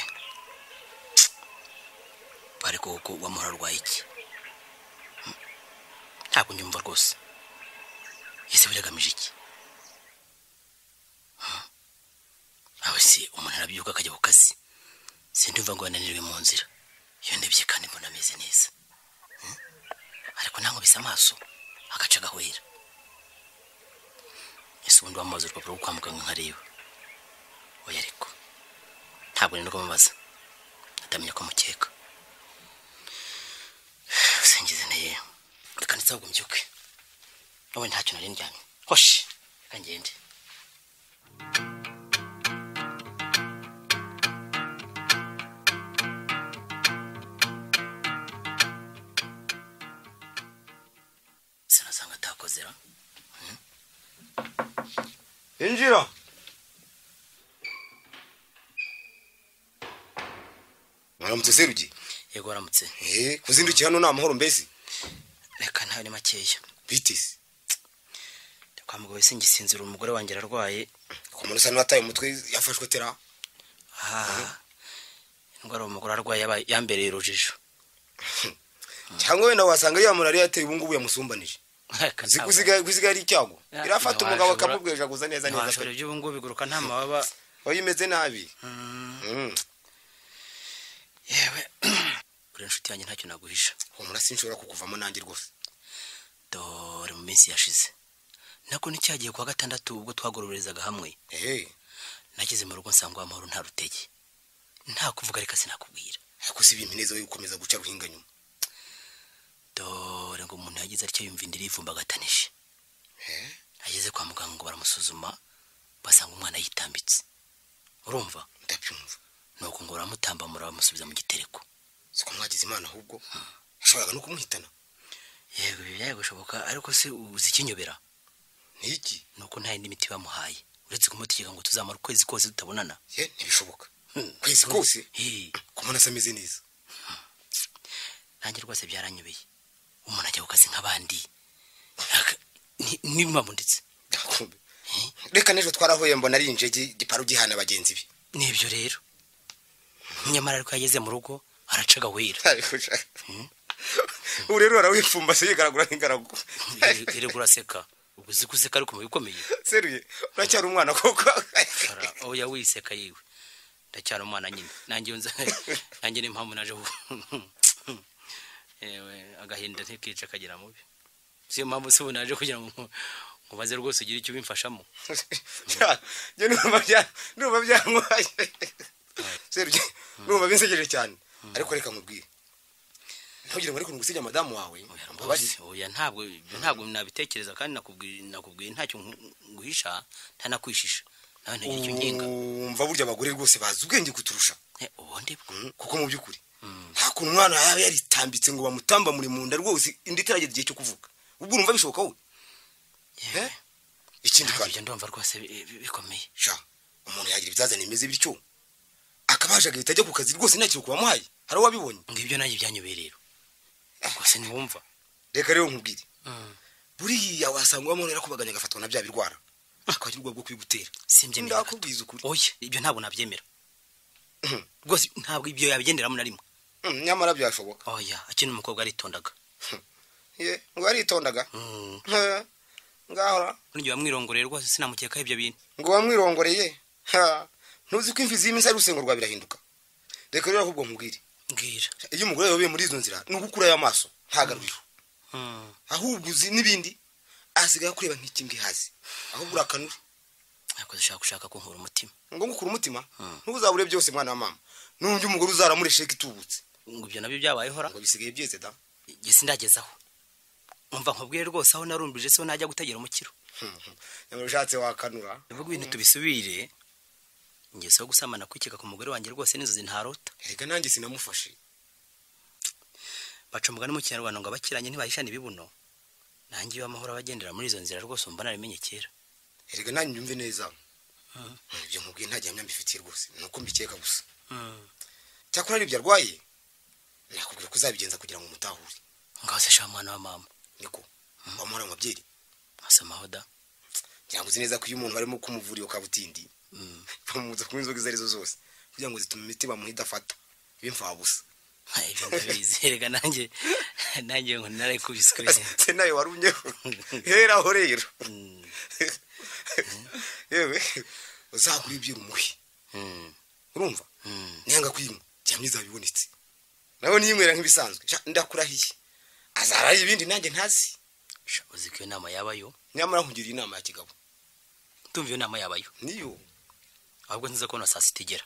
Ariko koko wamuhora arwaye iki? Ntabwo nyumva rwose. Ese biragamije iki? Aho se umuntu arabyuka akajya ku kazi. Sindumva ngo yananirwe mu nzira. Iyo ndebye kandi mbona ameze neza. Ariko nankubise amaso agaca gahwera. Ese ubundi wamubaza urupapuro rwo kwa muganga nkareba? Oya ariko ntabwo nari kumubaza. Atamenya ko mukeka. Singize neye. Reka ndetse ahubwo mbyuke. None ntacyo nari ndyamye. Hoshi, reka ngende. Sinasanga atakozera. Injira. Mwaramutse Serugi? Yego waramutse. Kuzindukiye hano ni amahoro mbese? Reka ntawe ni makeya. Bitisi. Kwa mugabo singisinzira umugore wanjye ararwaye. Ku muntu usa n'uwataye umutwe yafashwe tera. Indwara umugore arwaye yambereye urujijo. Cyangwa wenda wasanga ya malariya yateye ubu ngubu yamusumbanije. Gusiga ari icyago. Irafata umugabo akamubwejaguza neza neza. Ntashobora ibyo ubu ngubu biguruka nta mababa. Oya imeze nabi. Yewe uri inshuti yanjye ntacyo naguhisha. Humura sinshobora kukuvamo nanjye rwose. Dore mu minsi yashize nako nicyagiye kwa gatandatu ubwo twagororezaga hamwe. Nageze mu rugo nsanga Amahoro nta rutege. Nta kuvuga reka sinakubwira. Ariko si ibintu neza yo gukomeza guca ruhinga nyuma. Dore ngo umuntu yagize atyo yumva indiri ivumbagatanije. Ageze kwa muganga ngo baramusuzuma basanga umwana yitambitse. Urumva? Ndabyumva. Nuko ngo baramutambamura bamusubiza mu gitereko. Siko mwagize Imana ahubwo ashoboraga no kumuhitana. Yego byaye gushoboka ariko se uzi ikinyobera? Niki? Nuko nta yindi miti bamuhaye uretse kumutegeka ngo tuzamara ukwezi kose tutabonana. Ye ntibishoboka. Kwezi kose? Kumana se ameze neza. Nanjye rwose byaranyobeye. Umuntu ajya ku kazi nk'abandi. Nibimabunditse. Ndakumbe. Reka n'ejo twarahuye mbona ari injege giparu gihana bagenzi be. Nibyo rero. Nyamara ariko yageze mu rugo aracaga wera. Ubu rero arawipfumbase yigaragura nk'ingaragu. Erega uraseka. Uzi guseka ariko mu bikomeye. Seruye uracyari umwana koko. Oya wiseka yiwe. Ndacyari umwana nyine. Nanjye nza nanjye ni impamvu naje. Ewe agahinda ntikica kagira mubi. Siyo mpamvu se naje kugira ngo nkubaze rwose ugire icyo ubimfashamo. Njye numva byantwaye. Seruye numva binsekeje cyane. Ariko reka nkubwire. Ntugire ngo ariko ngusinya madamu wawe. Oya ntabwo nabitekereza kandi nakubwiye ntacyo nguhisha ntanakwishisha. Nawe ntagira icyo nginga. Umva burya abagore rwose bazi ubwenge kuturusha. Ubundi kuko mu byukuri nta kuntu umwana yaba yaritambitse ngo bamutamba muri munda rwose indi itarageza igihe cyo kuvuga. Ubwo urumva bishoboka wowe? Ikindi kandi ndumva rwose bikomeye. Sha umuntu yagira ibizazane bimeze bityo akabaje agahita ajya ku kazi rwose nta kintu kubamuhaye. Hari uwabibonye? Ngibyo nanjye byanyobeye rero. Rwose ntiwumva. Reka rero nkubwire. Buriya wasanga umuntu yarakubaganya agafatwa na bya birwara. Akagira ubwo bwo kwigutera. Simbyemera. Ndakubwiza ukuri. Oya ibyo ntabwo nabyemera. Rwose ntabwo ibyo yabigenderamo na rimwe. Nyamara byashoboka. Oya akina umukobwa aritondaga. Ye ngo aritondaga. Ngahora. Ngiye bamwirongoreye rwose sinamukeka ibyo bintu. Ngo bamwirongoreye? Ntuzi ko imvi z'iminsi ari urusengo rwa birahinduka. Reka rero ahubwo nkubwire. Mbwira. Iyo umugore yayoboye muri izo nzira ni ugukura y'amaso ntagaruriro. Ahubwo uzi n'ibindi asigaye kureba nk'ikimbwe hazi. Ahubwo urakanura. Ariko ushaka gushaka kunkura umutima. Ngo ngukura umutima? Ntuzabure byose mwana wa mama. N'undi umugore uzaramuresheka itubutse. Ngo ibyo nabyo byabayeho ra? Ngo bisigaye byeze da. Njye sindagezaho. Umva nkubwire rwose aho narumbije se najya gutegera umukiro. Nyamara ushatse wakanura. Uvuga ibintu tubisubire. Ingeso yo gusamana kwikeka ku mugore wanjye rwose n'inzozi ntarota. Erega nanjye sinamufashe. Baca umugani mu Kinyarwanda ngo abakiranye ntibahishana ibibuno. Nanjye iyo Amahoro abagendera muri izo nzira rwose umva narimenye kera. Erega nanjye nyumve neza. Ibyo nkubwiye nta gihamya mbifitiye rwose nuko mbikeka gusa. Cyakora ari ibyo arwaye nakubwira ko uzabigenza kugira ngo umutahure. Ngaho se sha mwana wa mama. Niko wamura amabyeri. Asamaho da. Ngira ngo uzi neza ko iyo umuntu barimo kumuvura iyo kabutindi bamubuza kunywa inzoga izo arizo zose kugira ngo zitume imiti bamuha idafata ibimfabusa. Ibyo ndabizi erega nanjye ngo narayikubiswe. Se nawe warumyeho. Heraho rero. Yewe uzagura ibyo umuhe. Urumva? Niyanga kuyinywa gihamya izabibonetse. Nawe niyinywera nk'ibisanzwe. Ndakurahiye. Azaraye ibindi nanjye ntazi. Uzi ko iyo nama yabayo? Nyamara nkugiriye inama ya kigabo. Ndumva iyo nama yabayo. Niyo. Ahubwo nziza kubona saa sita igera.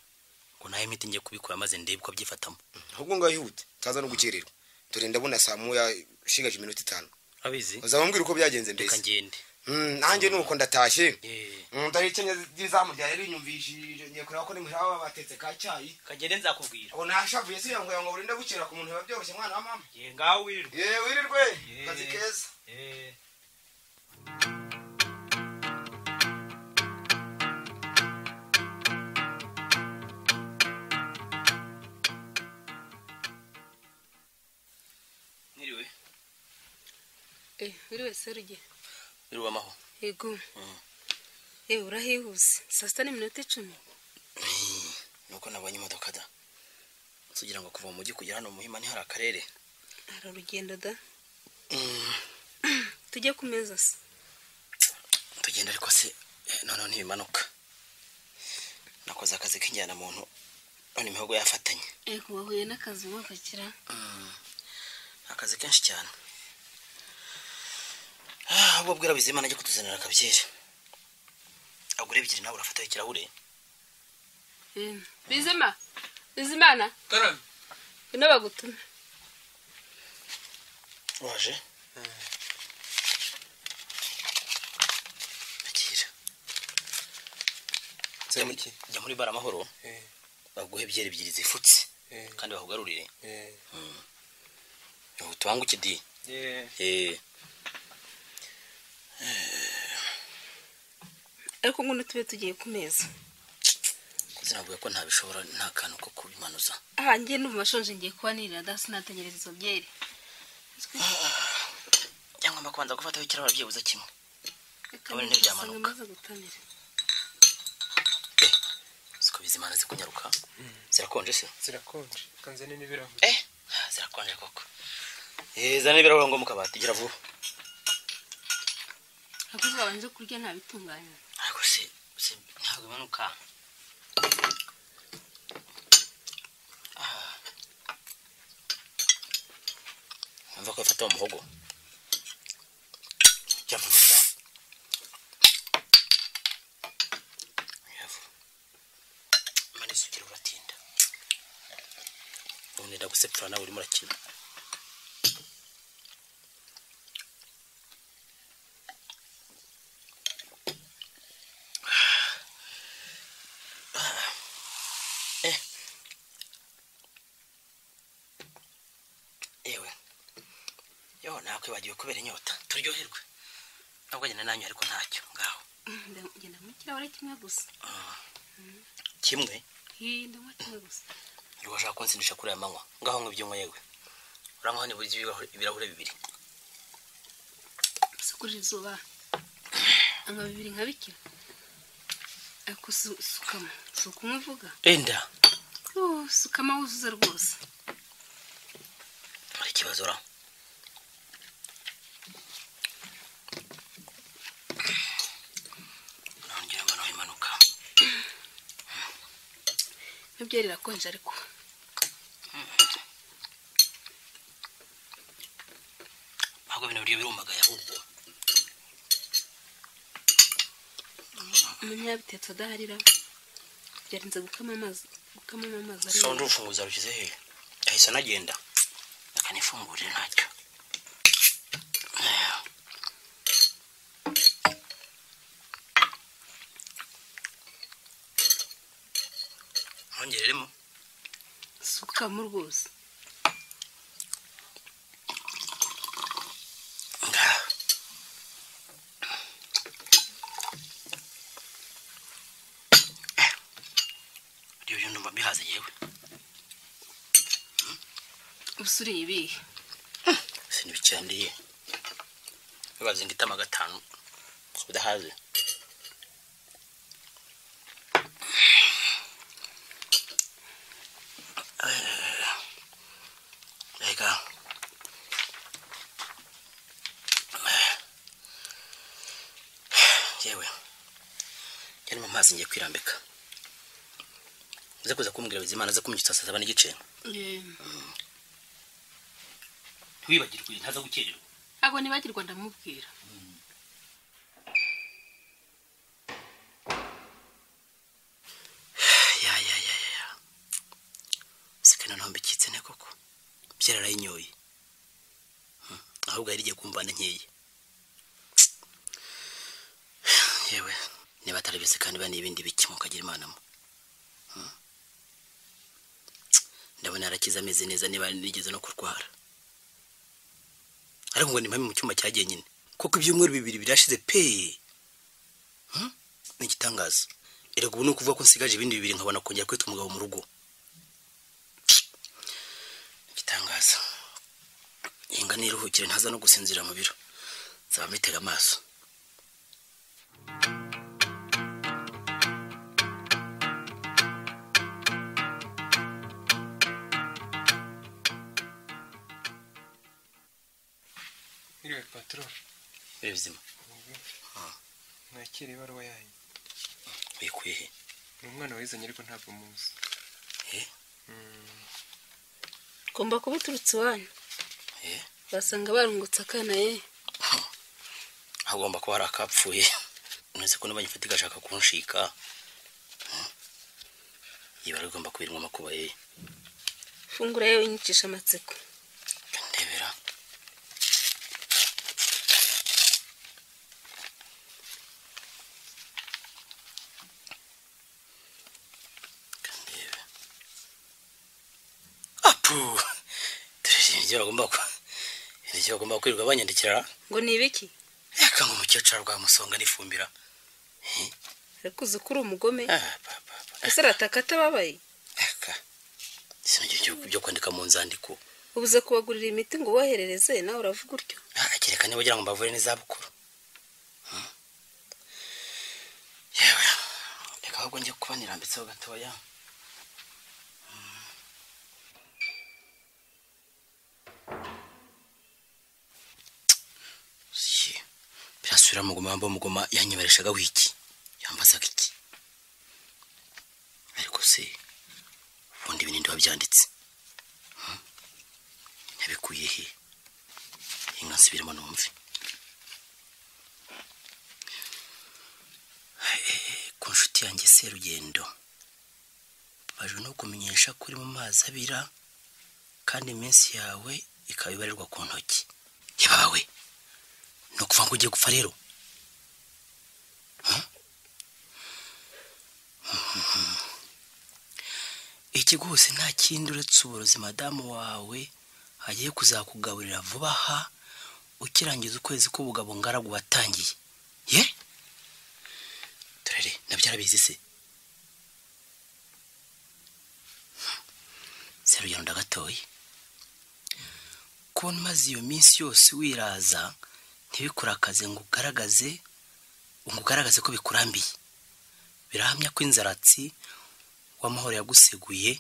Ngo nayo imiti ngiye kubikora maze ndebe uko byifatamo. Ahubwo ngaho ihute utaza no gukererwa. Dore ndabona saa moya ishigaje iminota 5. Abizi? Uzabambwira uko byagenze mbese. Reka ngende. Nanjye nuko ndatashye. Ndari kenya zizamu rya rero nyumvishije ngiye kureba ko nimuhira batetse ka cyayi. Kagende nzakubwira. Aho nashavuye se yango yango burinde bukera ku muntu babyoroshye mwana wa mama. Ye ngaho wirirwe. Ye wirirwe. Kazi keza. Niriwe. Wiriwe Serge. Wiriwe Amaho. Yego. Urahihuse. Saa 6 n'iminota 10. Nuko nabonye imodoka da. Sugira ngo kuva mu mujyi kugera hano Muhima ni hari akarere. Hari urugendo da. Tujye ku meza se. Tugenda ariko se noneho ntibimanuka. Nakoze akazi k'injyana muntu none imihogo yafatanye. Ego wahuye n'akazi wakakira. Akazi kenshi cyane. Ahubwo bwira Bizimana ajye kutuzanira akabyeri. Agure ebyiri nawe urafataho ikirahure. Bizima. Bizimana. Karame. Ino bagutume. Waje? Akira. Jya muri bara Amahoro. Baguhe ebyiri ebyiri zifutse kandi bakugarurire. Tubanguke di. Ariko ngo tube tugiye ku meza. Sinavuga ko ntabishobora nta kantu ko kubimanuza. Ngiye numva shonje ngiye kuba nirira dasi nategereza izo byeri. Cyangwa mba kubanza gufataho ikirahure byibuze kimwe. Kabone ntibyamanuka. Siko Bizimana zikunyaruka. Zirakonje se? Zirakonje. Kanzane n'ibirahure. Zirakonje koko. Zana ibirahure ngo mukabati gira vuba. Akoze babanje kurya nta bitunganya. Ariko se ntabwo imanuka. Mva ko afata umuhogo. Cyavuga. Yavu. Mane sukira uratinda. None ndagusepfura nawe urimo urakina. Yewe. Yo nakwibagiwe kubera inyota. Turyoherwe. Ntabwo njye nanyu ariko ntacyo ngaho. Ngenda mu kirahure kimwe gusa. Kimwe? Ndanywa kimwe gusa. Urashaka kunsindisha kuri aya manywa. Ngaho nk'ibyumwe yewe. Uranywa ni buri ibirahure bibiri. Sukuri izuba. Anga bibiri nka bikira. Ako sukama. Sukuma uvuga. Enda. Sukama wuzuze rwose. Ari kibazo ra. Nongera mbona imanuka. Nibyo rirakonje ariko. Ahubwo bino biryo birumagaye ahubwo. Umunyabitetse adaharira. Byarinze gukama amazi, gukama amazi ari. Sondo urufunguzo rushyize he? Ahise anagenda. Akanifungurira ntacyo. Nongereremo. Sukamo rwose. Ngaho. Ibyo ndumva mbihaze yewe. Usuriye ibihe? Sinibicandiye. Bibaze ngitama gatanu udahaze. Reka. Yewe. Cyane mu mazi ngiye kwirambika. Uze kuza kumbwira Bizimana aze kumyutsa saa 7:15. Ntiwibagirwe ntaza gukererwa. Ntabwo nibagirwa ndamubwira. Ya. Sikana ntombikitse ne koko. Byararayinyoye. Ahubwo yari igiye kumvana nkeye. Yewe, niba atari bise kandi bani ibindi biki mukagira Imana mo. Ndabona arakiza ameze neza niba nigeze no kurwara. Ariko ngo ni mpamwe mu cyumba cyagiye nyine. Kuko ibyumweru bibiri birashize pe. Ni igitangaza. Erega ubu ni ukuvuga ko nsigaje ibindi bibiri nkabona kongera kwitwa umugabo mu rugo. Igitangaza. Inga niruhukire ntaza no gusinzira mu biro. Nzaba mbitega amaso. Iriwe patron. Biri bizima. Nakira ibaruwa yanyu. Uyikuye he? Ni umwana wayizanye ariko ntabwo muzi. Ugomba kuba uturutse iwanyu. Basanga barungutse akana ye. Agomba kuba hari akapfuye. Uretse ko n'abanyifata igashaka kunshika. Iba rigomba kubirimo amakuba ye. Fungura yewe unyicisha amatsiko. Ndebera. Kandebe. Apu. Ibyo bagomba kwirirwa banyandikira. Ngo ni ibiki? Reka ngo umukecuru rwa musonga nifumbira. Ariko uzi ko uri umugome. Ese arataka atababaye? Reka. Sinigeze byo kwandika mu nzandiko. Ubuze kubagurira imiti ngo uboherereze nawe uravuga utyo. Kereka niba ugira ngo mbavure n'izabukuru. Yewe. Reka ahubwo njye kuba nirambitseho gatoya. Birasubira mugoma mbo mugoma yanyibarishaga wiki. Yambazaga iki? Ariko se ubundi ibintu wabyanditse. Nabikuye he? Inka nsubiremo numve. Ku nshuti yanjye Serugendo. Baje no kumenyesha kuri mu mazi abira kandi iminsi yawe ikaba ibarirwa ku ntoki. Yabawe. No kuva ngo ugiye gupfa rero. Iki gose nta kindi uretse uburozi madamu wawe agiye kuzakugaburira vuba aha ukirangiza ukwezi k'ubugabo ngaragu watangiye. Ye? Turere nabyarabizi se. Serugendo ndagatoye. Kubona maze iyo minsi yose wiraza ntibikurakaze ngo ugaragaze ko bikurambiye. Birahamya ko inzaratsi w'amahoro yaguseguye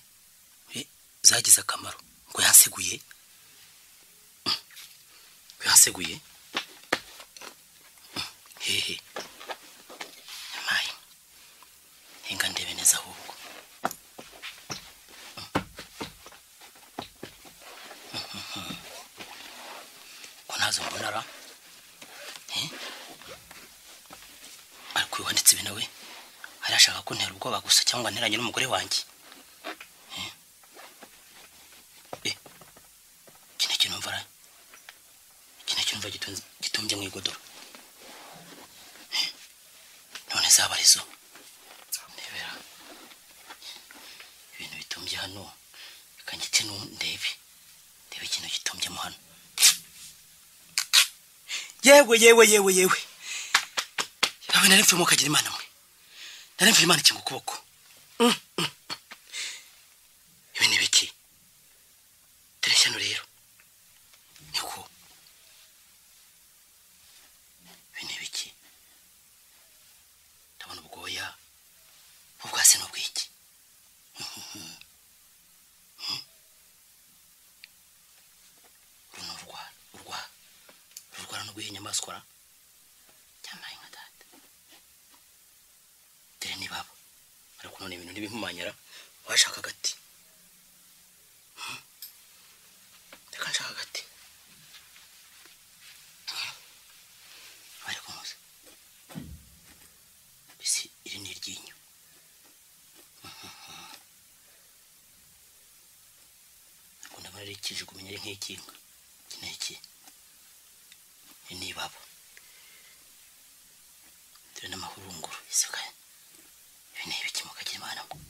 zagize akamaro. Ngo yanseguye. Yanseguye. Hehe. Mayi. Hinga ndebe neza ahubwo. Ko ntazo mbonara. Ariko wanditse ibi nawe arashaka ko ntera ubwoba gusa cyangwa nteranye n'umugore wanjye. Kino kintu mvara. Kino kintu mva gitumbye mu igodoro. None zabarizo. Ndebera. Ibintu bitumbye hano kangice ndebe. Ndebe ikintu gitumbye mu hano. Yewe yewe yewe yewe. Abe nari mfimo kagira Imana mwe. Nari mfimo Imana ikinga ukuboko. Ibi ni biki? Tereshyano rero. Niko. Ibi ni biki? Ndabona ubwoya. Ubwase n'ubwiki. Runo urwa. Urwara no guhinya amaswara. Cyamaye nka data. Dere ni babo. Ariko none ibintu ntibimpumanyara washaka agati. Reka nshaka agati. Ariko muze. Isi iri ni iryinyo. Ariko ndabona ari ikijugunya ari nk'ikinga. Iki ni iki? Ni babo. Dere n'amahurunguru isuka. Ibi ni ibiki mukagira Imana mwe.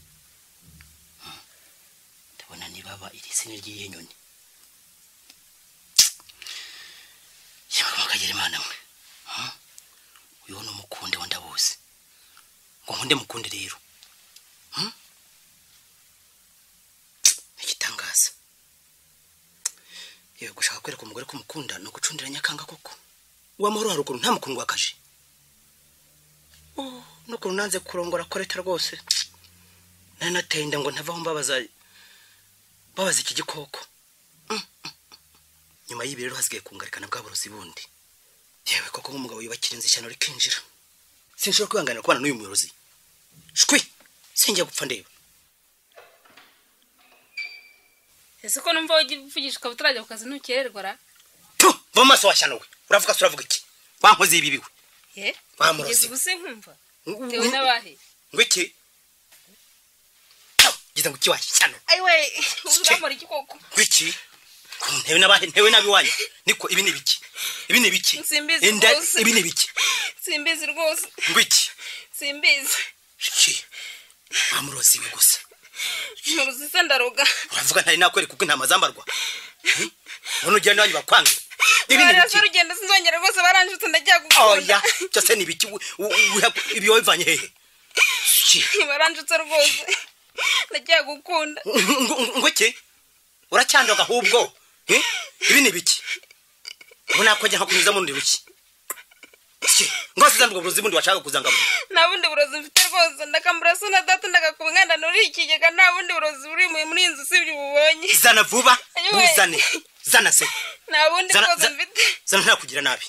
Ndabona ni baba iri sini ry'iyi nyoni. Yemwe mukagira Imana mwe. Uyu ni umukunde wa ndabuzi. Ngo nkunde mukunde rero. Igitangaza. Yewe gushaka kwereka umugore ko mukunda no gucundira nyakanga koko. Uwamahoro haruguru nta mukundwa akaje. No kurunanze kurongora koreta rwose. Nari natenda ngo ntavaho mbabaza iki gikoko. Nyuma y'ibi rero hasigaye kungarikana bwa burozi bundi. Yewe koko nk'umugabo yubakira inzu ishyano rikinjira. Sinshobora kwihanganira kubana n'uyu muyobozi. Shwi, sinjya gupfa ndeba. Ese ko numva uvugishwa utarajya ku kazi ntukererwa ra? Tu, va maso washyano we. Uravuga se uravuga iki? Wankoze ibi biwe. Ye? Wamurozi. Ugeze nkumva. Tewe nabahe. Ngo iki? Giza ngo iki washyano. Ayiwe, uramora iki koko? Ngo iki? Ntewe nabahe, ntewe nabi wanyu. Niko ibi ni biki? Ibi ni biki? Simbizi rwose. Ibi ni biki? Simbizi rwose. Ngo iki? Simbizi. Iki? Wamurozi we gusa. Muruzi se ndaroga. Uravuga ntari nakwereka uko intama zambarwa. None ugira nanyu bakwange. Ibi ni biki? Urugendo sinzongera rwose baranjutse ndajya gukunda. Oya, cyose ni biki? Ibi wabivanye hehe? Baranjutse rwose. Ndajya gukunda. Ngo iki? Uracyandoga ahubwo. Ibi ni biki? Ubona ko njya nkakunyuza mu rundi ruki. Ngo siza ndubwo burozi bundi washaka kuzangabura. Nta bundi burozi mfite rwose ndakambura so na data ndagakuba inganda nuri ikigega nta bundi burozi buri muri inzu usibye ububonye. Zana vuba buzane. Zana se. Nta bundi rwose mfite. Zana ntakugira nabi.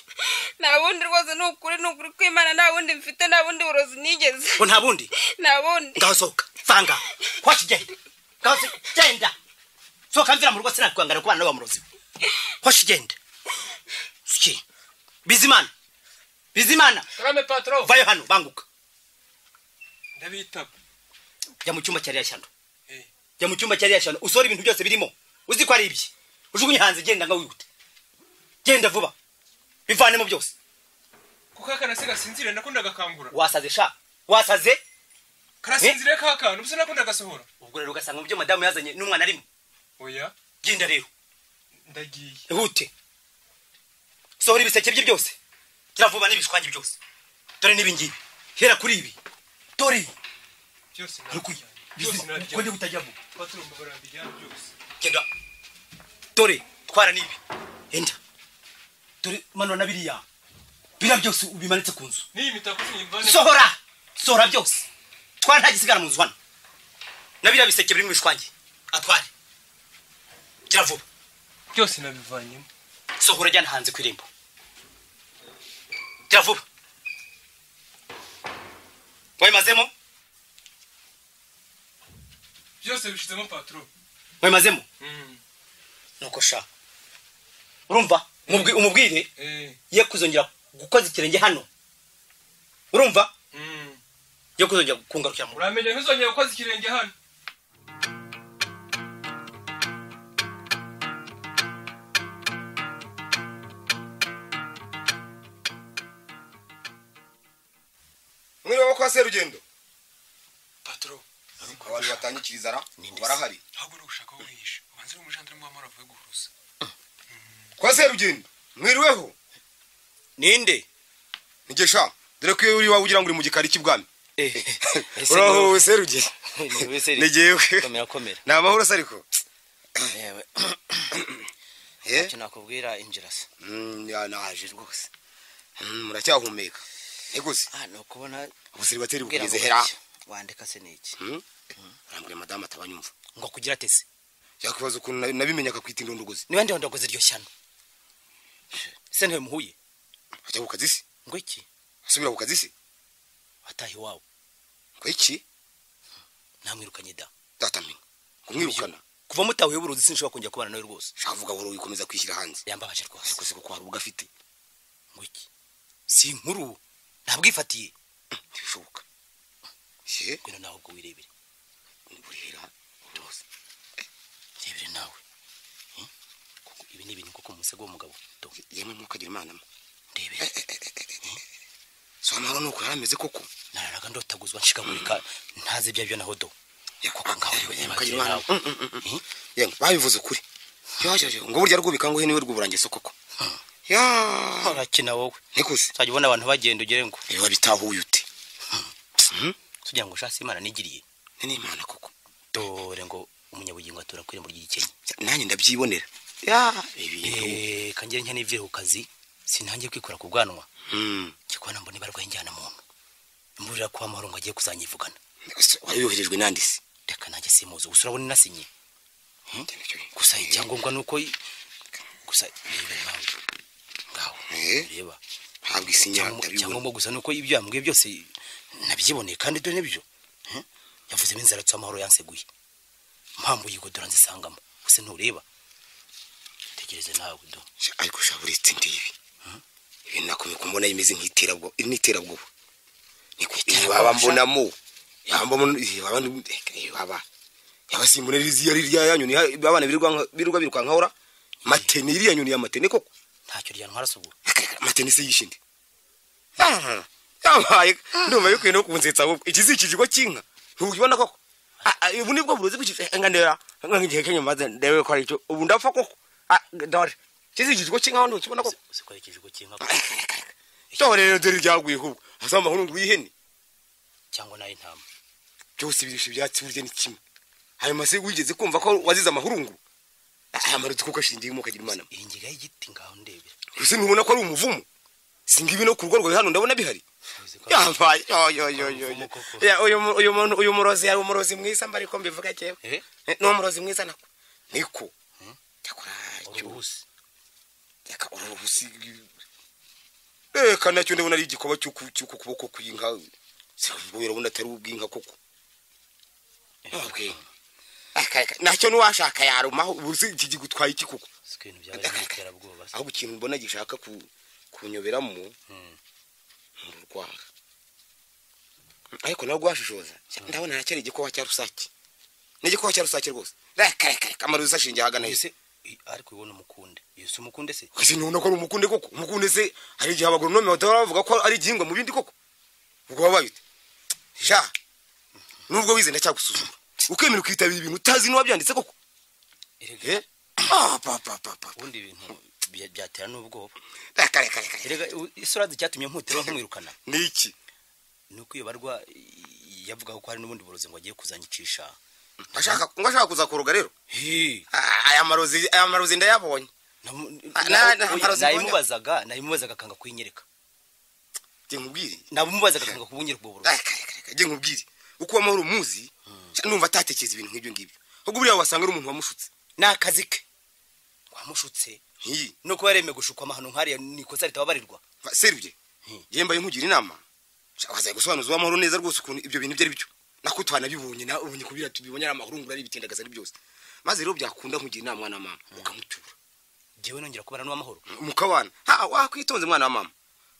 Nta bundi rwose nukuri nukuri kwimana nta bundi mfite nta bundi burozi nigeze. Ngo nta bundi? Nta bundi. Ngaho sohoka. Vanga. Kwashi genda. Ngaho genda. Sohoka mvira mu rugo sinakwangana kubana n'abamurozi. Kwashi genda. Suki. Bizimana. Bizimana. Karame patro. Vayo hano banguka. Ndabitaba. Jya mu cyumba cyari yashyano. Jya mu cyumba cyari yashyano usore ibintu byose birimo. Uzi ko ari ibye. Ujugunye hanze genda nga wihute. Genda vuba. Bivanemo byose. Kuko akana se gasinzire nakunda gakangura. Wasaze sha. Wasaze? Karasinzire kaka, nubuse nakunda gasohora. Ubwo rero ugasanga mu byo madamu yazanye n'umwana arimo. Oya. Genda rero. Ndagiye. Ihute. Sohora ibiseke bye byose. Kiravuba n'ibishwangi byose. Dore n'ibingibi. Hera kuri ibi. Dore. Byose narukuye. Byose naryo. Ko ndi utajya vuba. Patro mbabarambijyana byose. Genda. Dore twara nibi. Enda. Dore manura na biriya. Biriya byose ubimanitse ku nzu. Ni imitako sinyivane. Sohora. Sohora byose. Twara nta gisigara mu nzu hano. Na biriya biseke biri mu bishwangi. Atware. Kiravuba. Byose nabivanyemo. Sohora jyana hanze ku irembo. Kiravuba. Wayimazemo? Byose bishizemo patro. Wayimazemo? Nuko sha. Urumva? Umubwire ye kuzongera gukoza ikirenge hano. Urumva? Ye kuzongera kungarukira mu. Uramenye ntuzongera gukoza ikirenge hano. Mwiriwe kwa Serugendo. Patro. Abantu batangikiriza ra barahari. Ahubwo urushaka wihisha. Ubanze umujandarume w'amara avuye guhuruza. Kwa Serugendo, mwiriweho. Ninde? Nigesha, dore ko uri wawe ugira ngo uri mu gikari cy'ibwami. Uraho Serugendo. Nigewe. Komera komera. Na amahoro se ariko. Yewe. Icyo nakubwira injira se. Ya naje rwose. Muracyahumeka. Egose. No kubona ubusiribateri bugeze hera. Wandika se niki? Urambwira madame atabanyumva. Ngo kugira tese. Yakwibaza ukuntu nabimenyaga kwita indondogozi. Niba ndi ndondogozi iryo shyano. Se ntiwe muhuye. Ajya ku kazi se? Ngo iki? Asubira ku kazi se? Atahi wawe. Ngo iki? Namwirukanye da. Data menya. Kumwirukana. Kuva mutahuye uburozi sinshobora kongera kubana nawe rwose. Shavuga buhoro wikomeza kwishyira hanze. Yambabaje rwose. Ariko se kuko hari ubwo afite. Ngo iki? Si inkuru. Ntabwifatiye. Ntibishoboka. Ngwino nawe ubwo wirebere. Burera rwose. Rebere nawe. Kuko ibi ni ibintu koko umusego w'umugabo. Yemwe mukagira Imana. Ndebere. So amahoro nuko yarameze koko. Nararaga ndotaguzwa nshikagurika ntaze ibyo byo naho do. Koko ngaho mukagira Imana. Yemwe babivuze ukuri. Yo ngo burya rwubika ngo he niwe rwuburangiso koko. Ya urakina wowe. Nikuze. Uzajya ubona abantu bagenda ugere ngo ewe bitahuye ute. Tugira ngo shasi Imana nigiriye. Ni Imana koko. Dore ngo umunyabugingo atura kuri muri gikenye. Nanjye ndabyibonera. Ya ibintu. Kangere nke nivire ku kazi sintangiye kwikora ku bwanwa. Kikwana mbone barwaye njyana muntu. Imburira kwa amahoro ngo agiye kuzanyivugana. Wayoherejwe nandi se? Reka nanjye simuzi gusa urabona nasinye. Gusa icyangombwa nuko gusa reba nawe. Ngaho. Reba. Ntabwo isinya ndabibona. Cyangwa gusa nuko ibyo yambwiye byose nabyiboneye kandi dore nibyo. Yavuze inzara amahoro yanseguye. Mpamvu yigodora nzisangamo. Use ntureba. Tegereze nawe do. Ariko shaburetse ndibi. Ibi nakomye kumbona imeze nk'iterabwo, n'iterabwoba. Niko baba mbonamo. Yamba baba. Yabasimbonera izi yari rya yanyu ni abana birirwa birukankahora. Matene iri yanyu ni ya matene koko. Ntacyo ryantwara subwo. Matene se yishinde. Yabaye ndumva yuko no kunzetsa ahubwo iki si ikijigo cy'inka. Ntubibona koko. Ubu nibwo burozi bw'iki nganera ngiye kenye maze ndewe ko ari cyo ubu ndapfa koko. Dore iki si ikijigo cy'inka ntukibona koko. Siko ari ikijigo cy'inka. Dore rero dore ryaguye ahubwo. Asa amahurungu y'ihene cyangwa nayo intama. Byose birisha ibyatsi burya ni kimwe. Ayo mase wigeze kumva ko wazize amahurungu. Aya maruti kuko ashingiye mu kagira Imana. Ingiga y'igiti ngaho ndebera. Ese ntubona ko ari umuvumo? Singibi no kurwo rwawe hano ndabona bihari. Yabaye yo yo yo yo. Ya uyu muntu uyu murozi yari umurozi mwiza mba ariko mbivuga cyewe. No umurozi mwiza nako. Niko. Cyakora uruhusi. Yaka uruhusi. Kana cyo ndabona ari igikoba cy'uku kuboko kw'inka. Sinubwo urabona atari ubw'inka koko. Okay. Nacyo nuwashaka yarumaho ubuzi iki gutwaye iki koko. Sikintu byabaye iterabwoba. Aho ikintu mbona gishaka kunyoberamo urwara. Ariko nawe gwashishoza ndabona nacyari igikoba cya rusake. N'igikoba cya rusake rwose. Reka amaruzi ashingiye hagana yese. Ariko ubona umukunde. Yesu umukunde se? Ese ntubona ko ari umukunde koko? Umukunde se hari igihe abagoronome bataba bavuga ko ari igihingwa mu bindi koko? Ubwo babaye ute? Ja. Nubwo wize ndacyagusuzuma. Ukemera ukitabira ibintu utazi n'uwabyanditse koko. Erega pa ubundi ibintu byatera n'ubwoba. Reka. Erega isura cyatumye mputira nkumwirukana. Niki? Nuko iyo barwa yavuga ko hari n'ubundi burozi ngo agiye kuzanyicisha. Ashaka kuza kuroga rero? Aya marozi ndayabonye. Nayimubazaga akanga kuyinyereka. Ngiye nkubwire. Namubazaga akanga kubunyereka ubwo burozi. Reka ngiye nkubwire. Uko amahoro muzi numva atatekereza ibintu nk'ibyo ngibyo. Ahubwo buriya wasanga ari umuntu wamushutse. Nakazi ke. Wamushutse. No kuba yaremeye gushukwa amahano nkariya nikosa ritababarirwa. Serubye. Ngiye mbaye nkugira inama. Wazaye gusobanuza amahoro neza rwose ukuntu ibyo bintu byari byo. Nako twanabibonye na ubonye kubira tubibonye ari amahurungura ari ibitendagaza ari byose. Maze rero byakunda nkugira inama mwana mama ukamutura. Jewe nongera kubana n'amahoro. Mukabana. Ha wakwitonze mwana wa mama.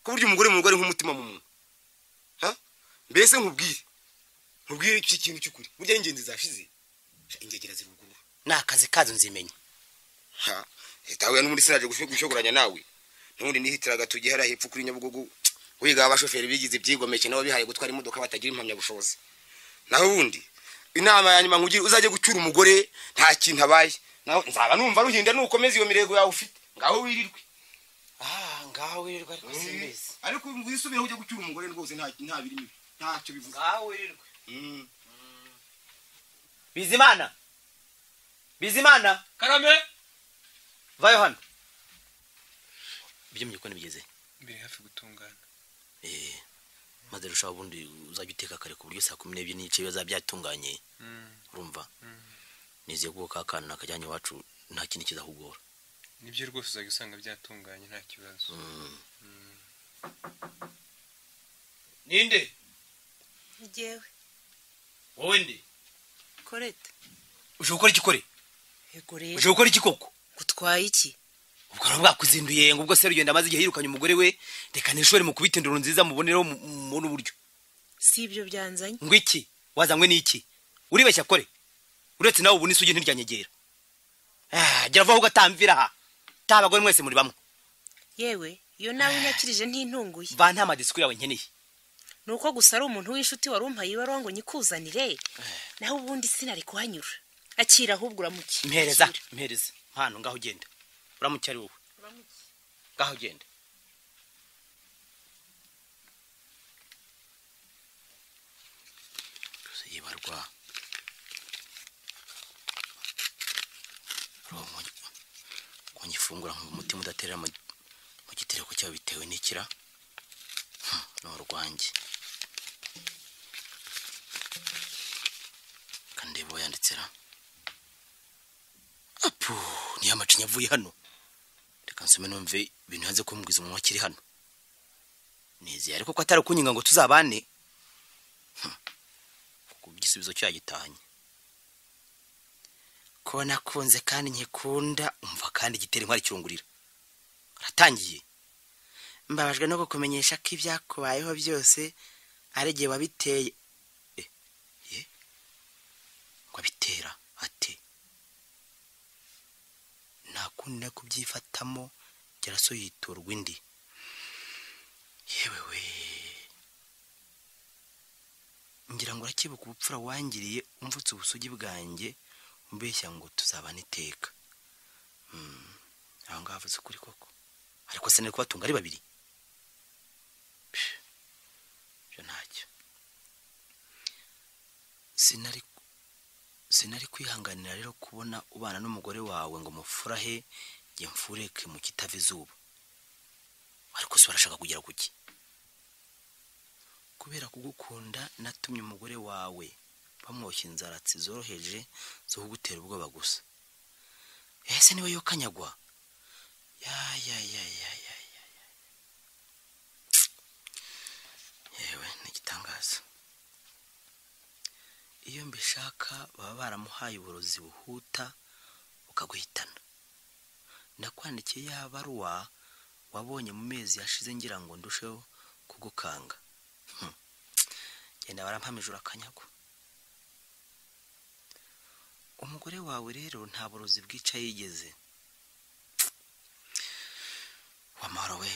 Ko buryo umugore mu rugo ari nk'umutima mu muntu. Ha? Mbese nkubwire. Nkubwire iki kintu cy'ukuri. Burya ingenzi zashize. Ingegera ziruguru. Nakazi kazo nzimenya. Ha. Etawe n'umuri sinaje gushogoranya nawe. Nubundi nihitiraga tugihera hepfo kuri Nyabugogo. Wiga abashoferi bigize ibyigomeke nabo bihaye gutwara imodoka batagira impamya bushobozi. Naho ubundi inama ya nyuma nkugira uzaje gucyura umugore nta kintu abaye. Naho nzaba numva ruhinda nukomeza iyo mirego yawe ufite. Ngaho wirirwe. Ngaho wirirwe ariko simbizi. Ariko wisubira ujye gucyura umugore rwose nta birimo. Ntacyo bivuze. Ngaho wirirwe. Bizimana. Bizimana. Karame. Vayo hano. Ibyo mugikoni bigeze. Biri hafi gutungana. Maze rushaho ubundi uzajya uteka kare ku buryo saa 12:30 biza byatunganye. Urumva? Nizeye ko kakana nakajyanye iwacu nta kintu kizakugora. Nibyo rwose uzajya usanga byatunganye nta kibazo. Ninde? Ngewe. Wowe nde? Korete. Uje gukora iki kore? Yego rero. Uje gukora iki koko? Gutwaye iki? Ubwo bwakuzinduye ngo ubwo se rugenda amaze igihe yirukanye umugore we reka nishore mu kubita induru nziza mubonero mu n'uburyo. Si ibyo byanzanye. Ngo iki? Wazanywe n'iki? Uribeshya kore. Uretse nawe ubu nisugi ntiryanyegera. Gira vaho ugatamvira ha. Tabagore mwese muri bamwe. Yewe, iyo nawe unyakirije ntintunguye. Ba nta madisikuri yawe nkeneye. Nuko gusa ari umuntu w'inshuti warumpaye ibaruwa ngo nyikuzanire. Naho ubundi sinari kuhanyura. Akira ahubwo uramuki. Mpereza. Mpano ngaho ugenda. Uramuki ari wowe. Uramuki. Ngaho ugenda. Yibarwa. Konyifungura mu mutima udaterera mu gitereko cyawe bitewe n'ikira. No rwanjye. Kandebo yanditsera. Apu, ni amacinya avuye hano. Reka nsome numve ibintu yanze kumbwiza umuntu akiri hano. Nizeye ariko ko atari kunyinga ngo tuzabane. Kuko igisubizo cyo yagitanye. Ko nakunze kandi nkikunda, umva kandi gitera intwari cyungurira. Aratangiye. Mbabajwe no kukumenyesha ko ibyakubayeho byose ari gihe wabiteye. Ye? Ngo abitera ate? Nakunda kubyifatamo geraso yiturwa indi. Yewe we. Ngira ngo urakibuka ubupfura wangiriye umvutse ubusugi bwanjye umbeshya ngo tuzabana iteka. Aho ngaho avuze ukuri koko. Ariko se nari kubatunga ari babiri. Byo ntacyo. Sinari kwihanganira rero kubona ubana n'umugore wawe ngo mufurahe nge mfureke mu kitava izuba. Ariko se barashaka kugera kuki? Kubera kugukunda natumye umugore wawe bamwoshya inzaratsi zoroheje zo kugutera ubwoba gusa. Ese niwe yokanyagwa? Ya ya ya ya ya ya. Yewe nigitangaza. Iyo mbishaka baba baramuhaye uburozi buhuta bukaguhitana. Nakwandikiye ya baruwa wabonye mu mezi yashize ngira ngo ndusheho kugukanga. Genda barampamije urakanyagwa. Umugore wawe rero nta burozi bwica yigeze. Wamahoro we,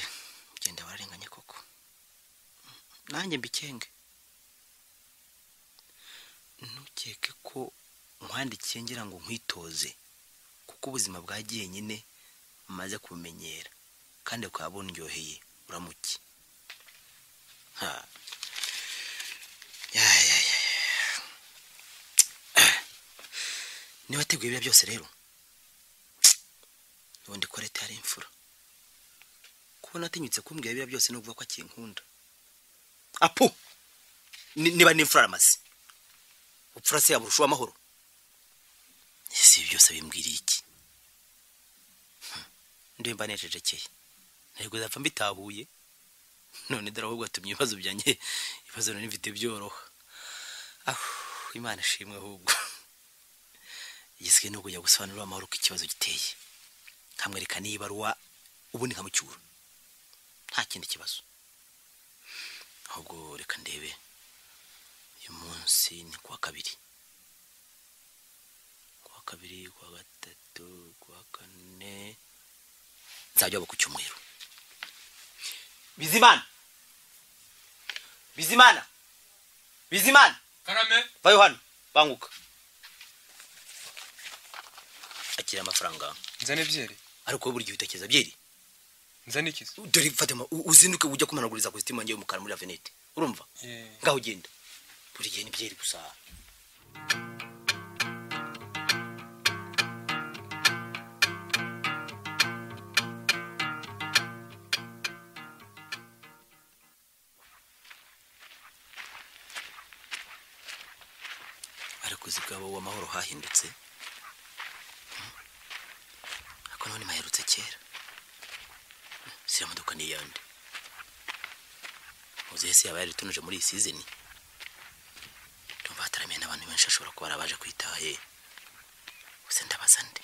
genda bararenganye koko. Nanjye mbikenge. Ntukeke ko nkwandikiye ngira ngo nkwitoze, kuko ubuzima bwagiye nyine maze kumenyera kandi bukaba bundyoheye. Uramuki. Ha. Ya ya ya. Niba wateguye ibyo byose rero, ubundi ko leta yari imfura. Kubona atinyutse kumbwira ibyo byose no kuvuga ko akinkunda. Apu. Niba ni imfura aramase. Upfura se yaburusha amahoro. Ese ibyo byose bimbwiriye iki? Ndimba nececekeye. Ntego zapfa mbitahuye. None dore ahubwo atumye ibibazo byanjye, ibibazo nari mfite byoroha. Aho Imana ishimwe ahubwo. Igisigaye no kujya gusobanurira amahoro ko ikibazo giteye. Nkamwereka nibaruwa ubundi nkamucyura. Nta kindi kibazo. Ahubwo reka ndebe. Uyu munsi ni kuwa kabiri. Kuwa kabiri, kuwa gatatu, kuwa kane. Nzajya ku cyumweru. Bizimana. Bizimana. Bizimana. Karame. Vayo hano, banguka. Akira amafaranga. Nzane byeri. Ariko buri gihe utekereza byeri. Nzane iki? Dore Fatima uzinduke ujya kumanaguriza kositimu yanjye y'umukara muri Avenete. Urumva? Ngaho ugenda. Buri gihe ni byeri gusa. Ariko zigabo w'amahoro hahindutse. Ariko none maherutse kera. Sira modoka ni yande. Muzehe yaba yaritunoje muri iyi season. Ndumva hataramiye n'abantu benshi ashobora kuba arabaje kwitaye. Gusa ndabaza nde.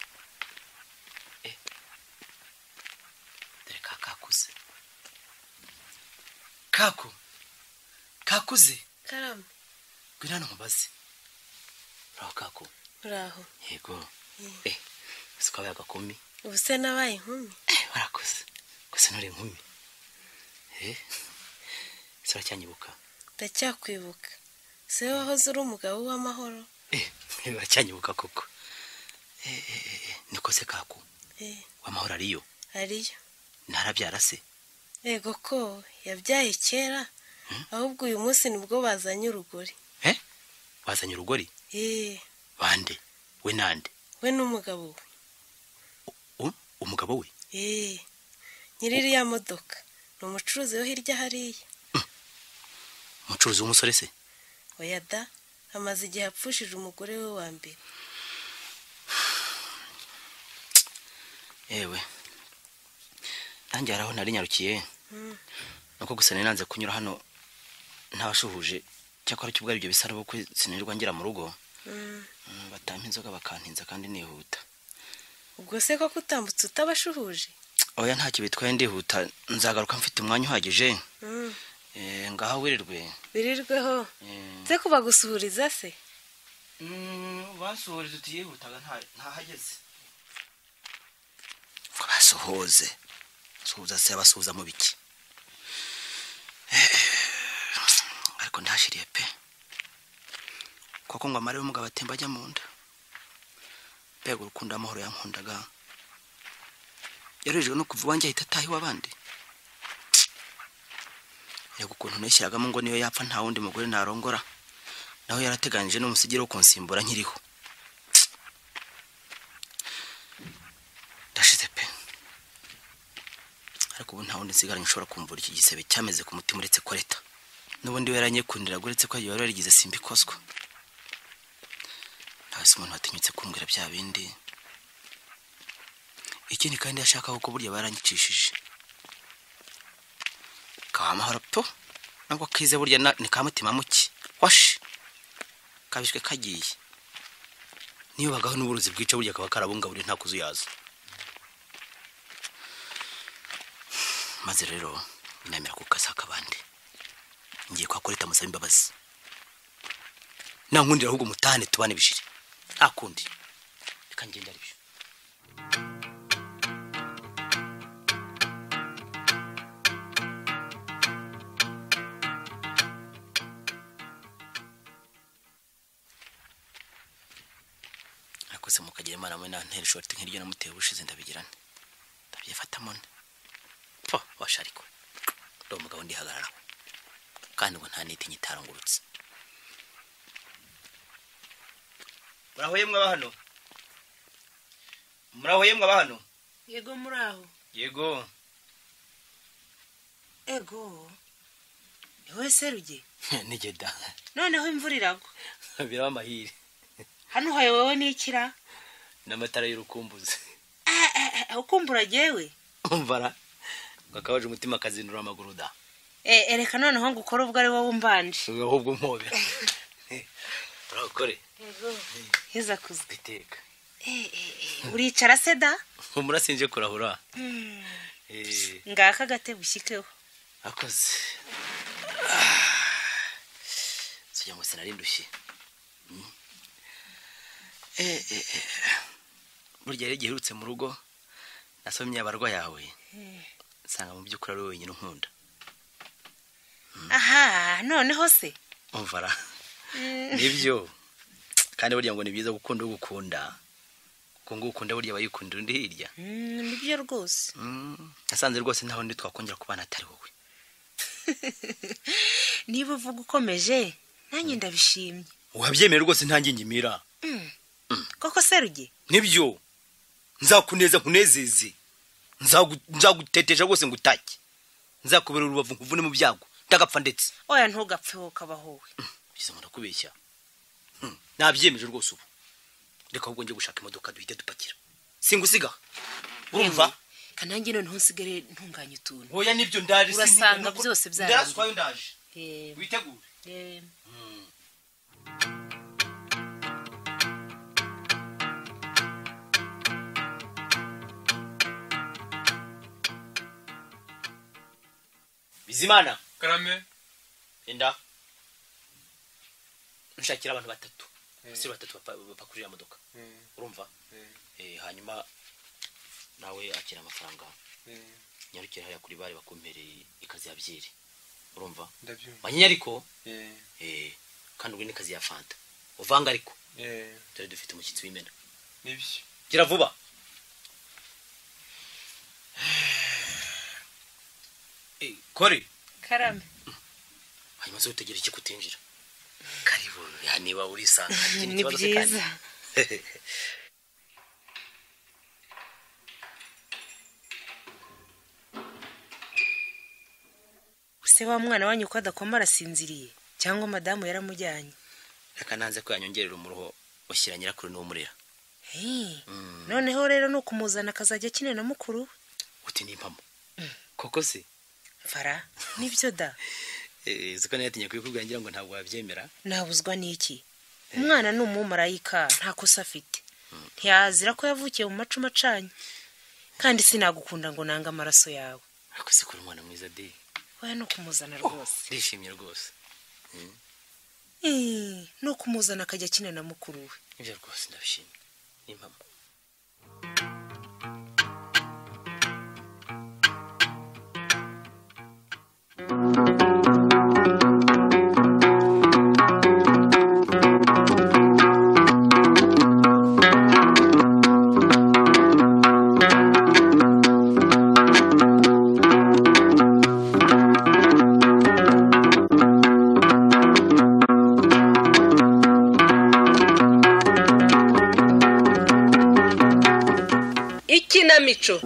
Dore kakakuze. Kako. Kakuze. Karame. Ngwino hano nkubaze. Uraho kako. Uraho. Yego. Siko agakumi. Ubu se nabaye inkumi? Warakoze. Gusa nturi inkumi. Ese uracyanyibuka? Ndacyakwibuka. Se wahoze uri umugabo w'amahoro? Uracyanyibuka koko. Niko se kako. W'amahoro ariyo? Ariyo. Ntarabyara se? Yego ko yabyaye kera. Ahubwo uyu munsi nibwo bazanye urugori. Bazanye urugori? Bande? We nande? We n'umugabo we. Umugabo we? Nyiririya modoka ni umucuruzi wo hirya hariya. Umucuruzi w'umusore se? Oya da, amaze igihe apfushije umugore we wa mbere. Yewe, nanjye haraho nari nyarukiye. Nuko gusa nanze kunyura hano ntabashuhuje cyakora cyubwo ari ibyo bisara bukwe sinirwa ngira mu rugo. Batampa inzoga bakantinza kandi nihuta. Ubwo se ko kutambutse utabashuhuje? Oya ntacyo bitwaye ndihuta nzagaruka mfite umwanya uhagije. Ngaho wirirwe. Wirirweho. Nze kubagusuhuriza se? Basuhuriza utiyihutaga ntahageze. Ko basuhuze. Suhuza se basuhuza mu biki? Ariko ndashiriye pe. Koko ngo amare umugabo atemba ajya mu nda. Mbega urukundo amahoro yankundaga. Yarejwe no kuva wanjye ahita atahi wabandi. Yego ukuntu nishyiragamo ngo niyo yapfa nta wundi mugore narongora. Naho yarateganije n'umusigiro wo kunsimbura nkiriho. Ndashize pe. Ariko ubu nta wundi nsigaranye ushobora kumvura iki gisebe cyameze ku mutima uretse Koreta. N'ubundi we yaranyekundira uretse ko yari yarigize simbikozwa. Nawe se umuntu watinyutse kumbwira bya bindi. Ikindi kandi yashaka ko burya baranyicishije. Kamahoro to nabwo kize burya ni kamutima muki. Washi. Kabishwe kagiye. Niyo bagaho n'uburuzi bwica burya kaba karabungaburiye nta kuzuyaza. Maze rero inamira kukasaka abandi. Ngiye kwa Koreta musaba imbabazi. Nankundira ahubwo mutane tubane bishire. Nta kundi. Reka ngende ari byo. Akose mukagira Imana mwe nantera short nk'iryo namuteye ubushize ndabigirane. Ndabyifatamo ne. Po washariko. Ndo mugabo ndihagararaho. Kandi ngo nta nitinya itarangurutse. Muraho yemwe abahano. Muraho yemwe abahano. Yego muraho. Yego. Ego. Niwe Seruge? Nigeda. Noneho imvura iragwa. Biraba amahire. Hano haye wowe nikira? N'amatara y'urukumbuzi. Ukumbura jewe? Umvara. Gakabaje umutima kazindura amaguru da. Ereka noneho ngo ukore ubwo ari wowe umbanje. Ahubwo mpobera. Urakore. Yego. Heza kuzwe. Iteka. Uricara se da? Umurasinje kurahura. Ngaka gatebe ushyikeho. Akoze. Sujya ngo sinarindushye. Burya rero giherutse mu rugo nasomye abarwa yawe. Nsanga mu by'ukuri ari wenyine unkunda. Aha, noneho se? Umvara. Nibyo. Kandi burya ngo ni byiza gukunda ugukunda. Kuko ngo ukunda burya bayikundira undi hirya. Nibyo rwose. Nasanze rwose ntaho ndi twakongera kubana atari wowe. Niba uvuga ukomeje, nanjye ndabishimye. Wabyemera rwose ntangingimira. Koko Seruge? Nibyo. Nzakuneza nkunezeze. Nzagutetesha rwose ngutake. Nzakubera urubavu nkuvune mu byago. Ndagapfa ndetse. Oya ntugapfe wokabaho we. Bize ngo ndakubeshya. Nabyemeje rwose ubu. Reka ahubwo nje gushaka imodoka duhite dupakira. Singusiga. Urumva? Kanange noneho nsigare ntunganye utuntu. Oya nibyo ndaje urasanga byose byarangiye. Ndaraswayo ndaje. Witegure. Bizimana. Karame. Enda. Nshakira abantu batatu. Si batatu bapakurira modoka. Urumva? Hanyuma nawe akira amafaranga. Nyarukira hariya kuri bare bakumpereye ikazi ya byeri. Urumva? Ndabyumva. Manyinya ariko? Kandi ubwo n'ikazi ya Fanta. Uvanga ariko? Dore dufite umushyitsi w'imena. Nibyo. Gira vuba. Kore. Karame. Hanyuma se utegera iki kutinjira? Karibu ya niba urisanga ikindi kibazo se kandi. Se wa mwana wanyu ko adakoma arasinziriye cyangwa madamu yaramujyanye? Reka nanze ko yanyongerera umuruho ushyira nyirakuru n'umurera. Noneho rero no kumuzana akazajya akina na mukuru. Uti ni impamo. Koko se? Mfara nibyo da. Uzi ko nayatinye kubikubwira ngira ngo ntabwo wabyemera. Nabuzwa n'iki? Umwana ni umumarayika, nta kosa afite. Ntiyazira ko yavukiye mu macuma acanye. Kandi sinagukunda ngo nange amaraso yawe. Ariko se kuri umwana mwiza de. Oya no kumuzana rwose. Ndishimye rwose. No kumuzana akajya akina na mukuru we. Ibyo rwose ndabishimye. Ni impamo. Ikinamico.